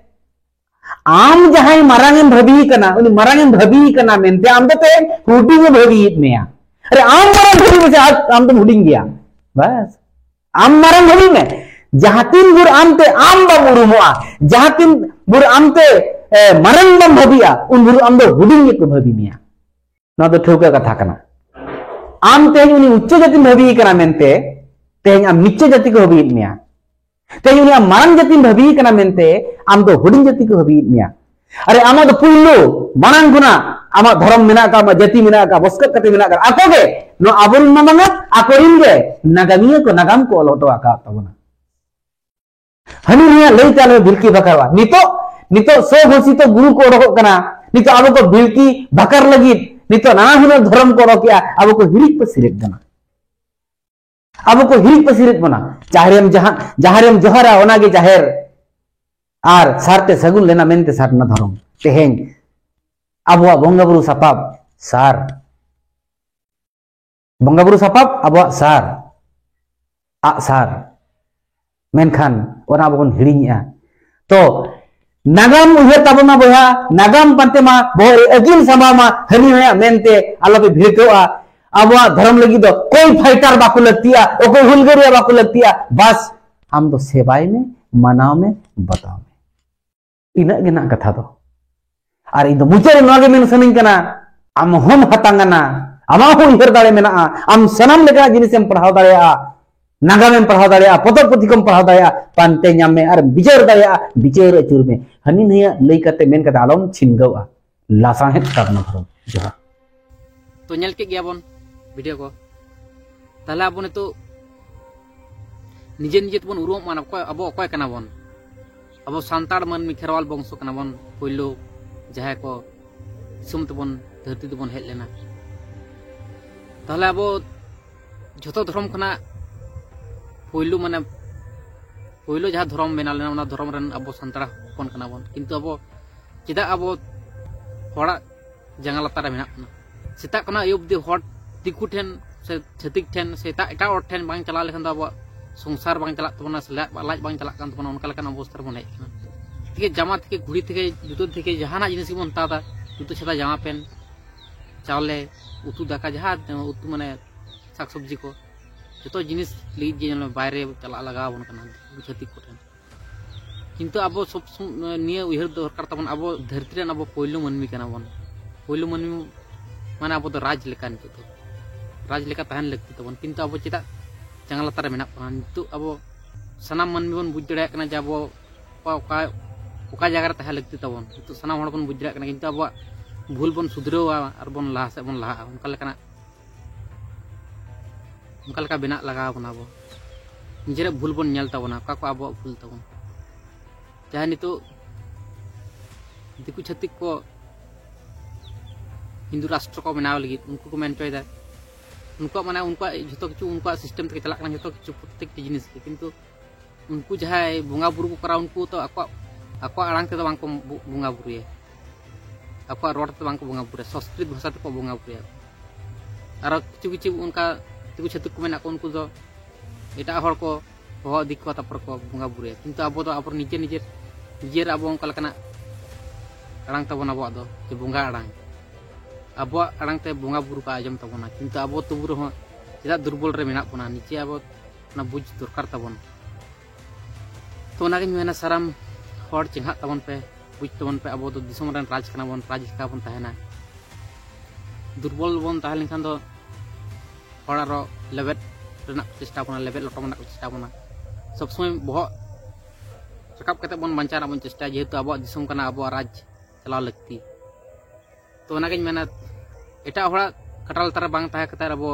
ᱟᱢ ᱡᱟᱦᱟᱸᱭ ᱢᱟᱨᱟᱝ ᱮᱢ ᱵᱷᱟᱹᱵᱤᱭᱮ ᱠᱟᱱᱟ, ᱩᱱᱤ ᱢᱟᱨᱟᱝ ᱮᱢ ᱵᱷᱟᱹᱵᱤᱭᱮ ᱠᱟᱱᱟ ᱢᱮᱱᱛᱮ ᱟᱢ ᱫᱚ ᱛᱮᱦᱮᱧ ᱦᱩᱰᱤᱧ ᱮ ᱵᱷᱟᱹᱵᱤᱭᱮᱫ ᱢᱮᱭᱟ᱾ ᱟᱨᱮ, ᱟᱢ ᱢᱟᱨᱟᱝ ᱵᱷᱟᱹᱵᱤ ᱢᱮᱥᱮ, ᱟᱢ, ᱟᱢ ᱫᱚᱢ ᱦᱩᱰᱤᱧ ᱜᱮᱭᱟ᱾ ᱵᱟᱥ᱾ ᱟᱢ ᱢᱟᱨᱟᱝ ᱵᱷᱟᱹᱵᱤ ᱢᱮ᱾ ᱡᱟᱦᱟᱸ ᱛᱤᱱ ᱵᱷᱳᱨ ᱟᱢ ᱛᱮ ᱟᱢ ᱵᱟᱢ ᱩᱨᱩᱢᱚᱜᱼᱟ, ᱡᱟᱦᱟᱸ ᱛᱤᱱ ᱵᱷᱳᱨ ᱟᱢ ᱛᱮ, ᱮ, ᱢᱟᱨᱟᱝ ᱵᱟᱢ ᱵᱷᱟᱹᱵᱤᱜᱼᱟ, ᱩᱱ ᱵᱷᱳᱨ ᱟᱢ ᱫᱚ ᱦᱩᱰᱤᱧ ᱜᱮᱠᱚ ᱵᱷᱟᱹᱵᱤ ᱢᱮᱭᱟ᱾ ᱱᱚᱣᱟ ᱫᱚ ᱴᱷᱟᱹᱣᱠᱟᱹ ᱠᱟᱛᱷᱟ ᱠᱟᱱᱟ᱾ ᱟᱢ ᱛᱮᱦᱮᱧ ᱩᱱᱤ ᱩᱪᱪᱚ ᱡᱟᱹᱛᱤᱢ ᱵᱷᱟᱹᱵᱤᱭᱮ ᱠᱟᱱᱟ ᱢᱮᱱᱛᱮ, ᱛᱮᱦᱮᱧ ᱟᱢ ᱱᱤᱪᱪᱚ ᱡᱟᱹᱛᱤ ᱠᱚ ᱵᱷᱟᱹᱵᱤᱭᱮᱫ ᱢᱮᱭᱟ᱾ ᱛᱮᱦᱮᱧ ᱩᱱᱤ ᱟᱢ ᱢᱟᱨᱟᱝ ᱡᱟᱹᱛᱤᱢ ᱵᱷᱟᱹᱵᱤᱭᱮ ᱠᱟᱱᱟ ᱢᱮᱱᱛᱮ, ᱟᱢ ᱫᱚ ᱦᱩᱰᱤᱧ ᱡᱟᱹᱛᱤ ᱠᱚ ᱵᱷᱟᱹᱵᱤᱭᱮᱫ ᱢᱮᱭᱟ᱾ ᱟᱨᱮ, ᱟᱢᱟᱜ ᱫᱚ ᱯᱩᱭᱞᱩ ᱢᱟᱲᱟᱝ ᱠᱷᱚᱱᱟᱜ ᱟᱢᱟᱜ ᱫᱷᱚᱨᱚᱢ ᱢᱮᱱᱟᱜ ᱟᱠᱟᱫ, ᱟᱢᱟᱜ ᱡᱟᱹᱛᱤ ᱢᱮᱱᱟᱜ ᱟᱠᱟᱫ, ᱵᱚᱥᱠᱚᱛ ᱠᱟᱛᱮ ᱢᱮᱱᱟᱜ ᱟᱠᱟᱫ, ᱟᱠᱚ ᱜᱮ, ᱱᱚᱣᱟ ᱟᱵᱚᱨᱮᱱ ᱢᱟ ᱵᱟᱝᱟ, ᱟᱠᱚᱨᱮᱱ ᱜᱮ ᱱᱟᱜᱟᱢᱤᱭᱟᱹ ᱠᱚ ᱱᱟᱜᱟᱢ ᱠᱚ ᱚᱞ ᱦᱚᱴᱚ ᱟᱠᱟᱫ ᱛᱟᱵᱚᱱᱟ᱾ ᱦᱟᱹᱱᱤ ᱱᱤᱭᱟᱹ ᱞᱟᱹᱭ ᱛᱮ ᱟᱞᱮ ᱵᱤᱞᱠᱤ ᱵᱟᱠᱟᱨᱚᱜᱼᱟ᱾ ᱱᱤᱛᱚᱜ, ᱱᱤᱛᱚᱜ ᱥᱚ ᱜᱷᱳᱥᱤᱛᱚ ᱜᱩᱨᱩ ᱠᱚ ᱚᱰᱚᱠᱚᱜ ᱠᱟᱱᱟ᱾ ᱱᱤᱛᱚᱜ ᱟᱵᱚ ᱠᱚ ᱵᱤᱞᱠᱤ ᱵᱟᱠᱟᱨ ᱞᱟᱹᱜᱤᱫ ᱱᱤᱛᱚᱜ ᱱᱟᱱᱟ ᱦᱩᱱᱟᱹᱨ ᱫᱷᱚᱨᱚᱢ ᱠᱚ ᱚᱰᱚᱠᱮᱜᱼᱟ, ᱟᱵᱚ ᱠᱚ ᱦᱤᱨᱤᱡ ᱯᱟᱹᱥᱤᱨᱮᱫ ᱵᱚᱱᱟ᱾ ᱟᱵᱚ ᱠᱚ ᱦᱤᱨᱤᱡ ᱯᱟᱹᱥᱤᱨᱮᱫ ᱵᱚᱱᱟ᱾ ᱡᱟᱦᱮᱨᱮᱢ ᱡᱟᱦᱟᱸ, ᱡᱟᱦᱮᱨᱮᱢ ᱡᱚᱦᱟᱨᱟ, ᱚᱱᱟᱜᱮ ᱡᱟᱦᱮᱨ᱾ ᱟᱨ ᱥᱟᱨᱛᱮ ᱥᱟᱹᱜᱩᱱ ᱞᱮᱱᱟ ᱢᱮᱱᱛᱮ ᱥᱟᱨᱱᱟ ᱫᱷᱚᱨᱚᱢ᱾ ᱛᱮᱦᱮᱧ ᱟᱵᱚᱣᱟᱜ ᱵᱚᱸᱜᱟ ᱵᱩᱨᱩ ᱥᱟᱯᱟᱵ ᱥᱟᱨ᱾ ᱵᱚᱸᱜᱟ ᱵᱩᱨᱩ ᱥᱟᱯᱟᱵ ᱟᱵᱚᱣᱟᱜ ᱥᱟᱨ, ᱟᱜ ᱥᱟᱨ᱾ ᱢᱮᱱᱠᱷᱟᱱ ᱚᱱᱟ ᱟᱵᱚ ᱵᱚᱱ ᱦᱤᱲᱤᱧᱮᱜᱼᱟ᱾ ᱛᱚ ᱱᱟᱜᱟᱢ ᱩᱭᱦᱟᱹᱨ ᱛᱟᱵᱚᱱ ᱢᱟ ᱵᱚᱭᱦᱟ, ᱱᱟᱜᱟᱢ ᱯᱟᱱᱛᱮ ᱢᱟ ᱵᱚᱦᱚᱜ ᱨᱮ ᱟᱹᱠᱤᱞ ᱥᱟᱢᱵᱟᱣ ᱢᱟ, ᱦᱟᱹᱱᱤ ᱱᱟᱭᱟᱜ ᱢᱮᱱᱛᱮ ᱟᱞᱚᱯᱮ ᱵᱷᱤᱲᱠᱟᱹᱣᱜᱼᱟ᱾ ᱟᱵᱚᱣᱟᱜ ᱫᱷᱚᱨᱚᱢ ᱞᱟᱹᱜᱤᱫ ᱫᱚ ᱚᱠᱚᱭ ᱯᱷᱟᱭᱴᱟᱨ ᱵᱟᱠᱚ ᱞᱟᱹᱠᱛᱤᱜᱼᱟ, ᱚᱠᱚᱭ ᱦᱩᱞᱜᱟᱹᱨᱤᱭᱟᱹ ᱵᱟᱠᱚ ᱞᱟᱹᱠᱛᱤᱜᱼᱟ᱾ ᱵᱟᱥ, ᱟᱢ ᱫᱚ ᱥᱮᱵᱟᱭ ᱢᱮ, ᱢᱟᱱᱟᱣ ᱢᱮ, ᱵᱟᱛᱟᱣ ᱢᱮ᱾ ᱤᱱᱟᱹᱜ ᱜᱮ ᱱᱟᱜ ᱠᱟᱛᱷᱟ ᱫᱚ᱾ ᱟᱨ ᱤᱧ ᱫᱚ ᱢᱩᱪᱟᱹᱫ ᱨᱮ ᱱᱚᱣᱟ ᱜᱮ ᱢᱮᱱ ᱥᱟᱱᱟᱧ ᱠᱟᱱᱟ, ᱟᱢ ᱦᱚᱸᱢ ᱦᱟᱛᱟᱝ ᱟᱱᱟ, ᱟᱢᱟᱜ ᱦᱚᱸ ᱩᱭᱦᱟᱹᱨ ᱫᱟᱲᱮ ᱢᱮᱱᱟᱜᱼᱟ, ᱟᱢ ᱥᱟᱱᱟᱢ ᱞᱮᱠᱟᱱᱟᱜ ᱡᱤᱱᱤᱥᱮᱢ ᱯᱟᱲᱦᱟᱣ ᱫᱟᱲᱮᱭᱟᱜᱼᱟ, ᱱᱟᱜᱟᱢᱮᱢ ᱯᱟᱲᱦᱟᱣ ᱫᱟᱲᱮᱭᱟᱜᱼᱟ, ᱯᱚᱛᱚᱵ ᱯᱩᱛᱷᱤ ᱠᱚᱢ ᱯᱟᱲᱦᱟᱣ ᱫᱟᱲᱮᱭᱟᱜᱼᱟ, ᱯᱟᱱᱛᱮ ᱧᱟᱢ ᱢᱮ ᱟᱨ ᱵᱤᱪᱟᱹᱨ ᱫᱟᱲᱮᱭᱟᱜᱼᱟ, ᱵᱤᱪᱟᱹᱨ ᱟᱹᱪᱩᱨ ᱢᱮ᱾ ᱦᱟᱹᱱᱤ ᱱᱟᱹᱭᱟᱜ ᱞᱟᱹᱭ ᱠᱟᱛᱮ ᱢᱮᱱ ᱠᱟᱛᱮ ᱟᱞᱚᱢ ᱪᱷᱤᱱᱜᱟᱹᱣᱜᱼᱟ᱾ ᱞᱟᱥᱟᱬᱦᱮᱫ ᱥᱟᱨᱱᱟ ᱫᱷᱚᱨᱚᱢ᱾ ᱡᱚᱦᱟᱨ᱾ ᱛᱚ ᱧᱮᱞ ᱠᱮᱫ ᱜᱮᱭᱟ ᱵᱚᱱ ᱵᱷᱤᱰᱤᱭᱳ ᱠᱚ, ᱛᱟᱦᱞᱮ ᱟᱵᱚ ᱱᱤᱛᱚᱜ ᱱᱤᱡᱮ ᱱᱤᱡᱮ ᱛᱮᱵᱚᱱ ᱩᱨᱩᱢᱚᱜ ᱢᱟ, ᱚᱠᱚᱭ, ᱟᱵᱚ ᱚᱠᱚᱭ ᱠᱟᱱᱟ ᱵᱚᱱ? ᱟᱵᱚ ᱥᱟᱱᱛᱟᱲ ᱢᱟᱹᱱᱢᱤ ᱠᱷᱮᱨᱣᱟᱞ ᱵᱚᱝᱥᱚ ᱠᱟᱱᱟ ᱵᱚᱱ, ᱯᱳᱭᱞᱳ ᱡᱟᱦᱟᱸᱭ ᱠᱚ ᱫᱤᱥᱚᱢ ᱛᱮᱵᱚᱱ, ᱫᱷᱟᱹᱨᱛᱤ ᱛᱮᱵᱚᱱ ᱦᱮᱡ ᱞᱮᱱᱟ᱾ ᱛᱟᱦᱞᱮ ᱟᱵᱚ ᱡᱷᱚᱛᱚ ᱫᱷᱚᱨᱚᱢ ᱠᱷᱚᱱᱟᱜ ᱯᱳᱭᱞᱳ, ᱢᱟᱱᱮ, ᱯᱳᱭᱞᱳ ᱡᱟᱦᱟᱸ ᱫᱷᱚᱨᱚᱢ ᱵᱮᱱᱟᱣ ᱞᱮᱱᱟ, ᱚᱱᱟ ᱫᱷᱚᱨᱚᱢ ᱨᱮᱱ ᱟᱵᱚ ᱥᱟᱱᱛᱟᱲ ᱦᱚᱯᱚᱱ ᱠᱟᱱᱟ ᱵᱚᱱ, ᱠᱤᱱᱛᱩ ᱟᱵᱚ ᱪᱮᱫᱟᱜ ᱟᱵᱚ ᱦᱚᱲᱟᱜ ᱡᱟᱸᱜᱟ ᱞᱟᱛᱟᱨ ᱨᱮ ᱢᱮᱱᱟᱜ ᱵᱚᱱᱟ? ᱥᱮᱛᱟᱜ ᱠᱷᱚᱱᱟᱜ ᱟᱹᱭᱩᱵ ᱫᱤ ᱦᱚᱲ, ᱫᱤᱠᱩ ᱴᱷᱮᱱ ᱥᱮ ᱪᱷᱟᱹᱛᱤᱠ ᱴᱷᱮᱱ ᱥᱮ ᱮᱴᱟᱜ, ᱮᱴᱟᱜ ᱦᱚᱲ ᱴᱷᱮᱱ ᱵᱟᱝ ᱪᱟᱞᱟᱣ ᱞᱮᱠᱷᱟᱱ ᱫᱚ ᱟᱵᱚᱣᱟᱜ ᱥᱚᱝᱥᱟᱨ ᱵᱟᱝ ᱪᱟᱞᱟᱜ ᱛᱟᱵᱚᱱᱟ, ᱥᱮ ᱞᱟᱡ, ᱞᱟᱡ ᱵᱟᱝ ᱪᱟᱞᱟᱜ ᱠᱟᱱ ᱛᱟᱵᱚᱱᱟ, ᱚᱱᱠᱟ ᱞᱮᱠᱟᱱ ᱚᱵᱚᱥᱛᱟ ᱨᱮᱵᱚᱱ ᱦᱮᱡ ᱟᱠᱟᱱᱟ᱾ ᱛᱷᱮᱠᱮ ᱡᱟᱢᱟ ᱛᱷᱮᱠᱮ ᱜᱷᱩᱲᱤ ᱛᱷᱮᱠᱮ ᱡᱩᱛᱟᱹ ᱛᱷᱮᱠᱮ ᱡᱟᱦᱟᱱᱟᱜ ᱡᱤᱱᱤᱥ ᱜᱮᱵᱚᱱ ᱦᱟᱛᱟᱣ ᱮᱫᱟ, ᱡᱩᱛᱟᱹ ᱪᱷᱟᱛᱟ ᱡᱟᱢᱟ ᱯᱮᱱᱴ, ᱪᱟᱣᱞᱮ, ᱩᱛᱩ ᱫᱟᱠᱟ, ᱡᱟᱦᱟᱸ ᱩᱛᱩ, ᱢᱟᱱᱮ, ᱥᱟᱠᱥᱚᱵᱽᱡᱤ ᱠᱚ, ᱡᱚᱛᱚ ᱡᱤᱱᱤᱥ ᱞᱟᱹᱜᱤᱫ ᱜᱮ ᱧᱮᱞ ᱢᱮ, ᱵᱟᱭᱨᱮ ᱪᱟᱞᱟᱜ ᱞᱟᱜᱟᱣ ᱟᱵᱚᱱ ᱠᱟᱱᱟ ᱫᱤᱠᱩ ᱪᱷᱟᱹᱛᱤᱠ ᱠᱚᱴᱷᱮᱱ᱾ ᱠᱤᱱᱛᱩ ᱟᱵᱚ ᱥᱚᱵ ᱥᱚᱢ-, ᱱᱤᱭᱟᱹ ᱩᱭᱦᱟᱹᱨ ᱫᱚᱨᱠᱟᱨ ᱛᱟᱵᱚᱱ, ᱟᱵᱚ ᱫᱷᱟᱹᱨᱛᱤ ᱨᱮᱱ ᱟᱵᱚ ᱯᱳᱭᱞᱳ ᱢᱟᱹᱱᱢᱤ ᱠᱟᱱᱟ ᱵᱚᱱ᱾ ᱯᱳᱭᱞᱳ ᱢᱟᱹᱱᱢᱤ ᱢᱟᱱᱮ ᱟᱵᱚ ᱫᱚ ᱨᱟᱡᱽ ᱞᱮᱠᱟ, ᱱᱤᱛᱚᱜ ᱫᱚ ᱨᱟᱡᱽ ᱞᱮᱠᱟ ᱛᱟᱦᱮᱱ ᱞᱟᱹᱠᱛᱤ ᱛᱟᱵᱚᱱ, ᱠᱤᱱᱛᱩ ᱟᱵᱚ ᱪᱮᱫᱟᱜ ᱡᱟᱸᱜᱟ ᱞᱟᱛᱟᱨ ᱨᱮ ᱢᱮᱱᱟᱜ ᱵᱚᱱᱟ? ᱱᱤᱛᱚᱜ ᱟᱵᱚ ᱥᱟᱱᱟᱢ ᱢᱟᱹᱱᱢᱤ ᱵᱚᱱ ᱵᱩᱡᱽ ᱫᱟᱲᱮᱭᱟᱜ ᱠᱟᱱᱟ ᱡᱮ ᱟᱵᱚ ᱚᱠᱟ, ᱚᱠᱟ, ᱚᱠᱟ ᱡᱟᱭᱜᱟ ᱨᱮ ᱛᱟᱦᱮᱸ ᱞᱟᱹᱠᱛᱤ ᱛᱟᱵᱚᱱ᱾ ᱱᱤᱛᱚᱜ ᱥᱟᱱᱟᱢ ᱦᱚᱲ ᱵᱚᱱ ᱵᱩᱡᱽ ᱫᱟᱲᱮᱭᱟᱜ ᱠᱟᱱᱟ, ᱠᱤᱱᱛᱩ ᱟᱵᱚᱣᱟᱜ ᱵᱷᱩᱞ ᱵᱚᱱ ᱥᱩᱫᱷᱨᱟᱹᱣᱟ ᱟᱨ ᱵᱚᱱ ᱞᱟᱦᱟ ᱥᱮᱫ ᱵᱚᱱ ᱞᱟᱦᱟᱜᱼᱟ᱾ ᱚᱱᱠᱟ ᱞᱮᱠᱟᱱᱟᱜ, ᱚᱱᱠᱟ ᱞᱮᱠᱟ ᱵᱮᱱᱟᱜ ᱞᱟᱜᱟᱣ ᱵᱚᱱᱟ ᱟᱵᱚ᱾ ᱱᱤᱡᱮᱨᱟᱜ ᱵᱷᱩᱞ ᱵᱚᱱ ᱧᱮᱞ ᱛᱟᱵᱚᱱᱟ, ᱚᱠᱟ ᱠᱚ ᱟᱵᱚᱣᱟᱜ ᱵᱷᱩᱞ ᱛᱟᱵᱚᱱ᱾ ᱡᱟᱦᱟᱸᱭ ᱱᱤᱛᱚᱜ ᱫᱤᱠᱩ ᱪᱷᱟᱹᱛᱤᱠ ᱠᱚ ᱦᱤᱱᱫᱩ ᱨᱟᱥᱴᱨᱚ ᱠᱚ ᱵᱮᱱᱟᱣ ᱞᱟᱹᱜᱤᱫ ᱩᱱᱠᱩ ᱠᱚ ᱢᱮᱱ ᱦᱚᱪᱚᱭᱮᱫᱟ, ᱩᱱᱠᱩᱣᱟᱜ, ᱢᱟᱱᱮ, ᱩᱱᱠᱩᱣᱟᱜ ᱡᱷᱚᱛᱚ ᱠᱤᱪᱷᱩ ᱩᱱᱠᱩᱣᱟᱜ ᱥᱤᱥᱴᱮᱢ ᱛᱮᱜᱮ ᱪᱟᱞᱟᱜ ᱠᱟᱱᱟ, ᱡᱷᱚᱛᱚ ᱠᱤᱪᱷᱩ, ᱯᱨᱚᱛᱮᱠᱴᱤ ᱡᱤᱱᱤᱥ ᱜᱮ᱾ ᱠᱤᱱᱛᱩ ᱩᱱᱠᱩ ᱡᱟᱦᱟᱸᱭ ᱵᱚᱸᱜᱟ ᱵᱩᱨᱩ ᱠᱚ ᱠᱚᱨᱟᱣᱟ, ᱩᱱᱠᱩ ᱛᱚ ᱟᱠᱚᱣᱟᱜ, ᱟᱠᱚᱣᱟᱜ ᱟᱲᱟᱝ ᱛᱮᱫᱚ ᱵᱟᱝ ᱠᱚ ᱵᱚ-, ᱵᱚᱸᱜᱟ ᱵᱩᱨᱩᱭᱟ, ᱟᱠᱚᱣᱟᱜ ᱨᱚᱲ ᱛᱮᱫᱚ ᱵᱟᱝ ᱠᱚ ᱵᱚᱸᱜᱟ ᱵᱩᱨᱩᱭᱟ, ᱥᱚᱝᱥᱠᱨᱤᱛ ᱵᱷᱟᱥᱟ ᱛᱮᱠᱚ ᱵᱚᱸᱜᱟ ᱵᱩᱨᱩᱭᱟ᱾ ᱟᱨᱚ ᱠᱤᱪᱷᱩ ᱠᱤᱪᱷᱩ ᱚᱱᱠᱟ ᱫᱤᱠᱩ ᱪᱷᱟᱹᱛᱤᱠ ᱠᱚ ᱢᱮᱱᱟᱜ ᱠᱚᱣᱟ, ᱩᱱᱠᱩ ᱫᱚ ᱮᱴᱟᱜ ᱦᱚᱲ ᱠᱚ ᱦᱚᱦᱚ ᱤᱫᱤ ᱠᱚᱣᱟ, ᱛᱟᱨᱯᱚᱨ ᱠᱚ ᱵᱚᱸᱜᱟ ᱵᱩᱨᱩᱭᱟ᱾ ᱠᱤᱱᱛᱩ ᱟᱵᱚ ᱫᱚ ᱟᱵᱚ ᱱᱤᱡᱮᱨ, ᱱᱤᱡᱮᱨ, ᱱᱤᱡᱮᱨ ᱟᱵᱚ ᱚᱱᱠᱟ ᱞᱮᱠᱟᱱᱟᱜ ᱟᱲᱟᱝ ᱛᱟᱵᱚᱱ ᱟᱵᱚᱣᱟᱜ ᱫᱚ, ᱡᱮ ᱵᱚᱸᱜᱟ ᱟᱲᱟᱝ, ᱟᱵᱚᱣᱟᱜ ᱟᱲᱟᱝ ᱛᱮ ᱵᱚᱸᱜᱟ ᱵᱩᱨᱩ ᱠᱚ ᱟᱸᱡᱚᱢ ᱛᱟᱵᱚᱱᱟ, ᱠᱤᱱᱛᱩ ᱟᱵᱚ ᱛᱚᱵᱩ ᱨᱮᱦᱚᱸ ᱪᱮᱫᱟᱜ ᱫᱩᱨᱵᱚᱞ ᱨᱮ ᱢᱮᱱᱟᱜ ᱵᱚᱱᱟ? ᱱᱤᱡᱮ ᱟᱵᱚ ᱚᱱᱟ ᱵᱩᱡᱽ ᱫᱚᱨᱠᱟᱨ ᱛᱟᱵᱚᱱ᱾ ᱛᱚ ᱚᱱᱟᱜᱤᱧ ᱢᱮᱱᱟ, ᱥᱟᱱᱟᱢ ᱦᱚᱲ ᱪᱮᱸᱜᱷᱟᱜ ᱛᱟᱵᱚᱱ ᱯᱮ, ᱵᱩᱡᱽ ᱛᱟᱵᱚᱱ ᱯᱮ, ᱟᱵᱚ ᱫᱚ ᱫᱤᱥᱚᱢ ᱨᱮᱱ ᱨᱟᱡᱽ ᱠᱟᱱᱟ ᱵᱚᱱ, ᱨᱟᱡᱽ ᱞᱮᱠᱟ ᱵᱚᱱ ᱛᱟᱦᱮᱱᱟ᱾ ᱫᱩᱨᱵᱚᱞ ᱵᱚᱱ ᱛᱟᱦᱮᱸ ᱞᱮᱱᱠᱷᱟᱱ ᱫᱚ ᱦᱚᱲ ᱟᱨᱚ ᱞᱮᱵᱮᱫ ᱨᱮᱱᱟᱜ ᱠᱚ ᱪᱮᱥᱴᱟ ᱵᱚᱱᱟ, ᱞᱮᱵᱮᱫ ᱞᱚᱴᱚᱢ ᱨᱮᱱᱟᱜ ᱠᱚ ᱪᱮᱥᱴᱟ ᱵᱚᱱᱟ᱾ ᱥᱚᱵᱽ ᱥᱚᱢᱚᱭ ᱵᱚᱦᱚᱜ ᱨᱟᱠᱟᱵ ᱠᱟᱛᱮ ᱵᱚᱱ ᱵᱟᱧᱪᱟᱣ ᱨᱮᱱᱟᱜ ᱵᱚᱱ ᱪᱮᱥᱴᱟᱭᱟ, ᱡᱮᱦᱮᱛᱩ ᱟᱵᱚᱣᱟᱜ ᱫᱤᱥᱚᱢ ᱠᱟᱱᱟ, ᱟᱵᱚᱣᱟᱜ ᱨᱟᱡᱽ ᱪᱟᱞᱟᱣ ᱞᱟᱹᱠᱛᱤ᱾ ᱛᱚ ᱚᱱᱟᱜᱤᱧ ᱢᱮᱱᱟ, ᱮᱴᱟᱜ ᱦᱚᱲᱟᱜ ᱠᱟᱴᱟ ᱞᱟᱛᱟᱨ ᱨᱮ ᱵᱟᱝ ᱛᱟᱦᱮᱸ ᱠᱟᱛᱮ ᱟᱵᱚ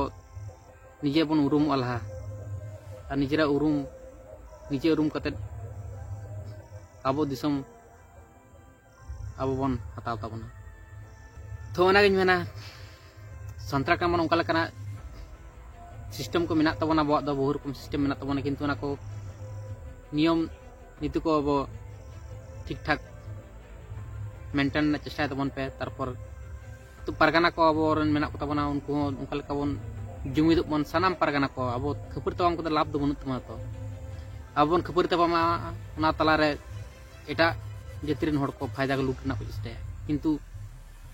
ᱱᱤᱡᱮ ᱵᱚᱱ ᱩᱨᱩᱢᱚᱜᱼᱟ ᱞᱟᱦᱟ᱾ ᱟᱨ ᱱᱤᱡᱮᱨᱟᱜ ᱩᱨᱩᱢ, ᱱᱤᱡᱮ ᱩᱨᱩᱢ ᱠᱟᱛᱮᱫ ᱟᱵᱚ ᱫᱤᱥᱚᱢ ᱟᱵᱚ ᱵᱚᱱ ᱦᱟᱛᱟᱣ ᱛᱟᱵᱚᱱᱟ᱾ ᱛᱚ ᱚᱱᱟᱜᱤᱧ ᱢᱮᱱᱟ, ᱥᱟᱱᱛᱟᱲ ᱠᱟᱱᱟ ᱵᱚᱱ, ᱚᱱᱠᱟ ᱞᱮᱠᱟᱱᱟᱜ ᱥᱤᱥᱴᱮᱢ ᱠᱚ ᱢᱮᱱᱟᱜ ᱛᱟᱵᱚᱱᱟ, ᱟᱵᱚᱣᱟᱜ ᱫᱚ ᱵᱚᱦᱩ ᱨᱚᱠᱚᱢ ᱥᱤᱥᱴᱮᱢ ᱢᱮᱱᱟᱜ ᱛᱟᱵᱚᱱᱟ, ᱠᱤᱱᱛᱩ ᱚᱱᱟ ᱠᱚ ᱱᱤᱭᱚᱢ ᱱᱤᱛᱤ ᱠᱚ ᱟᱵᱚ ᱴᱷᱤᱠ ᱴᱷᱟᱠ ᱢᱮᱱᱴᱮᱱ ᱨᱮᱱᱟᱜ ᱪᱮᱥᱴᱟᱭ ᱛᱟᱵᱚᱱ ᱯᱮ᱾ ᱛᱟᱨᱯᱚᱨ ᱛᱚ ᱯᱟᱨᱜᱟᱱᱟ ᱠᱚ ᱟᱵᱚᱨᱮᱱ ᱢᱮᱱᱟᱜ ᱠᱚᱛᱟ ᱵᱚᱱᱟ, ᱩᱱᱠᱩ ᱦᱚᱸ ᱚᱱᱠᱟ ᱞᱮᱠᱟ ᱵᱚᱱ ᱡᱩᱢᱤᱫᱚᱜ ᱵᱚᱱ, ᱥᱟᱱᱟᱢ ᱯᱟᱨᱜᱟᱱᱟ ᱠᱚ᱾ ᱟᱵᱚ ᱠᱷᱟᱹᱯᱟᱹᱨᱤ ᱛᱟᱯᱟᱢ ᱠᱟᱛᱮ ᱞᱟᱵᱷ ᱫᱚ ᱵᱟᱹᱱᱩᱜ ᱛᱟᱵᱚᱱᱟ᱾ ᱛᱚ ᱟᱵᱚ ᱵᱚᱱ ᱠᱷᱟᱹᱯᱟᱹᱨᱤ ᱛᱟᱯᱟᱢᱟ, ᱚᱱᱟ ᱛᱟᱞᱟᱨᱮ ᱮᱴᱟᱜ ᱡᱟᱹᱛᱤ ᱨᱮᱱ ᱦᱚᱲ ᱠᱚ ᱯᱷᱟᱭᱫᱟ ᱠᱚ ᱞᱩᱴ ᱨᱮᱱᱟᱜ ᱠᱚ ᱪᱮᱥᱴᱟᱭᱟ, ᱠᱤᱱᱛᱩ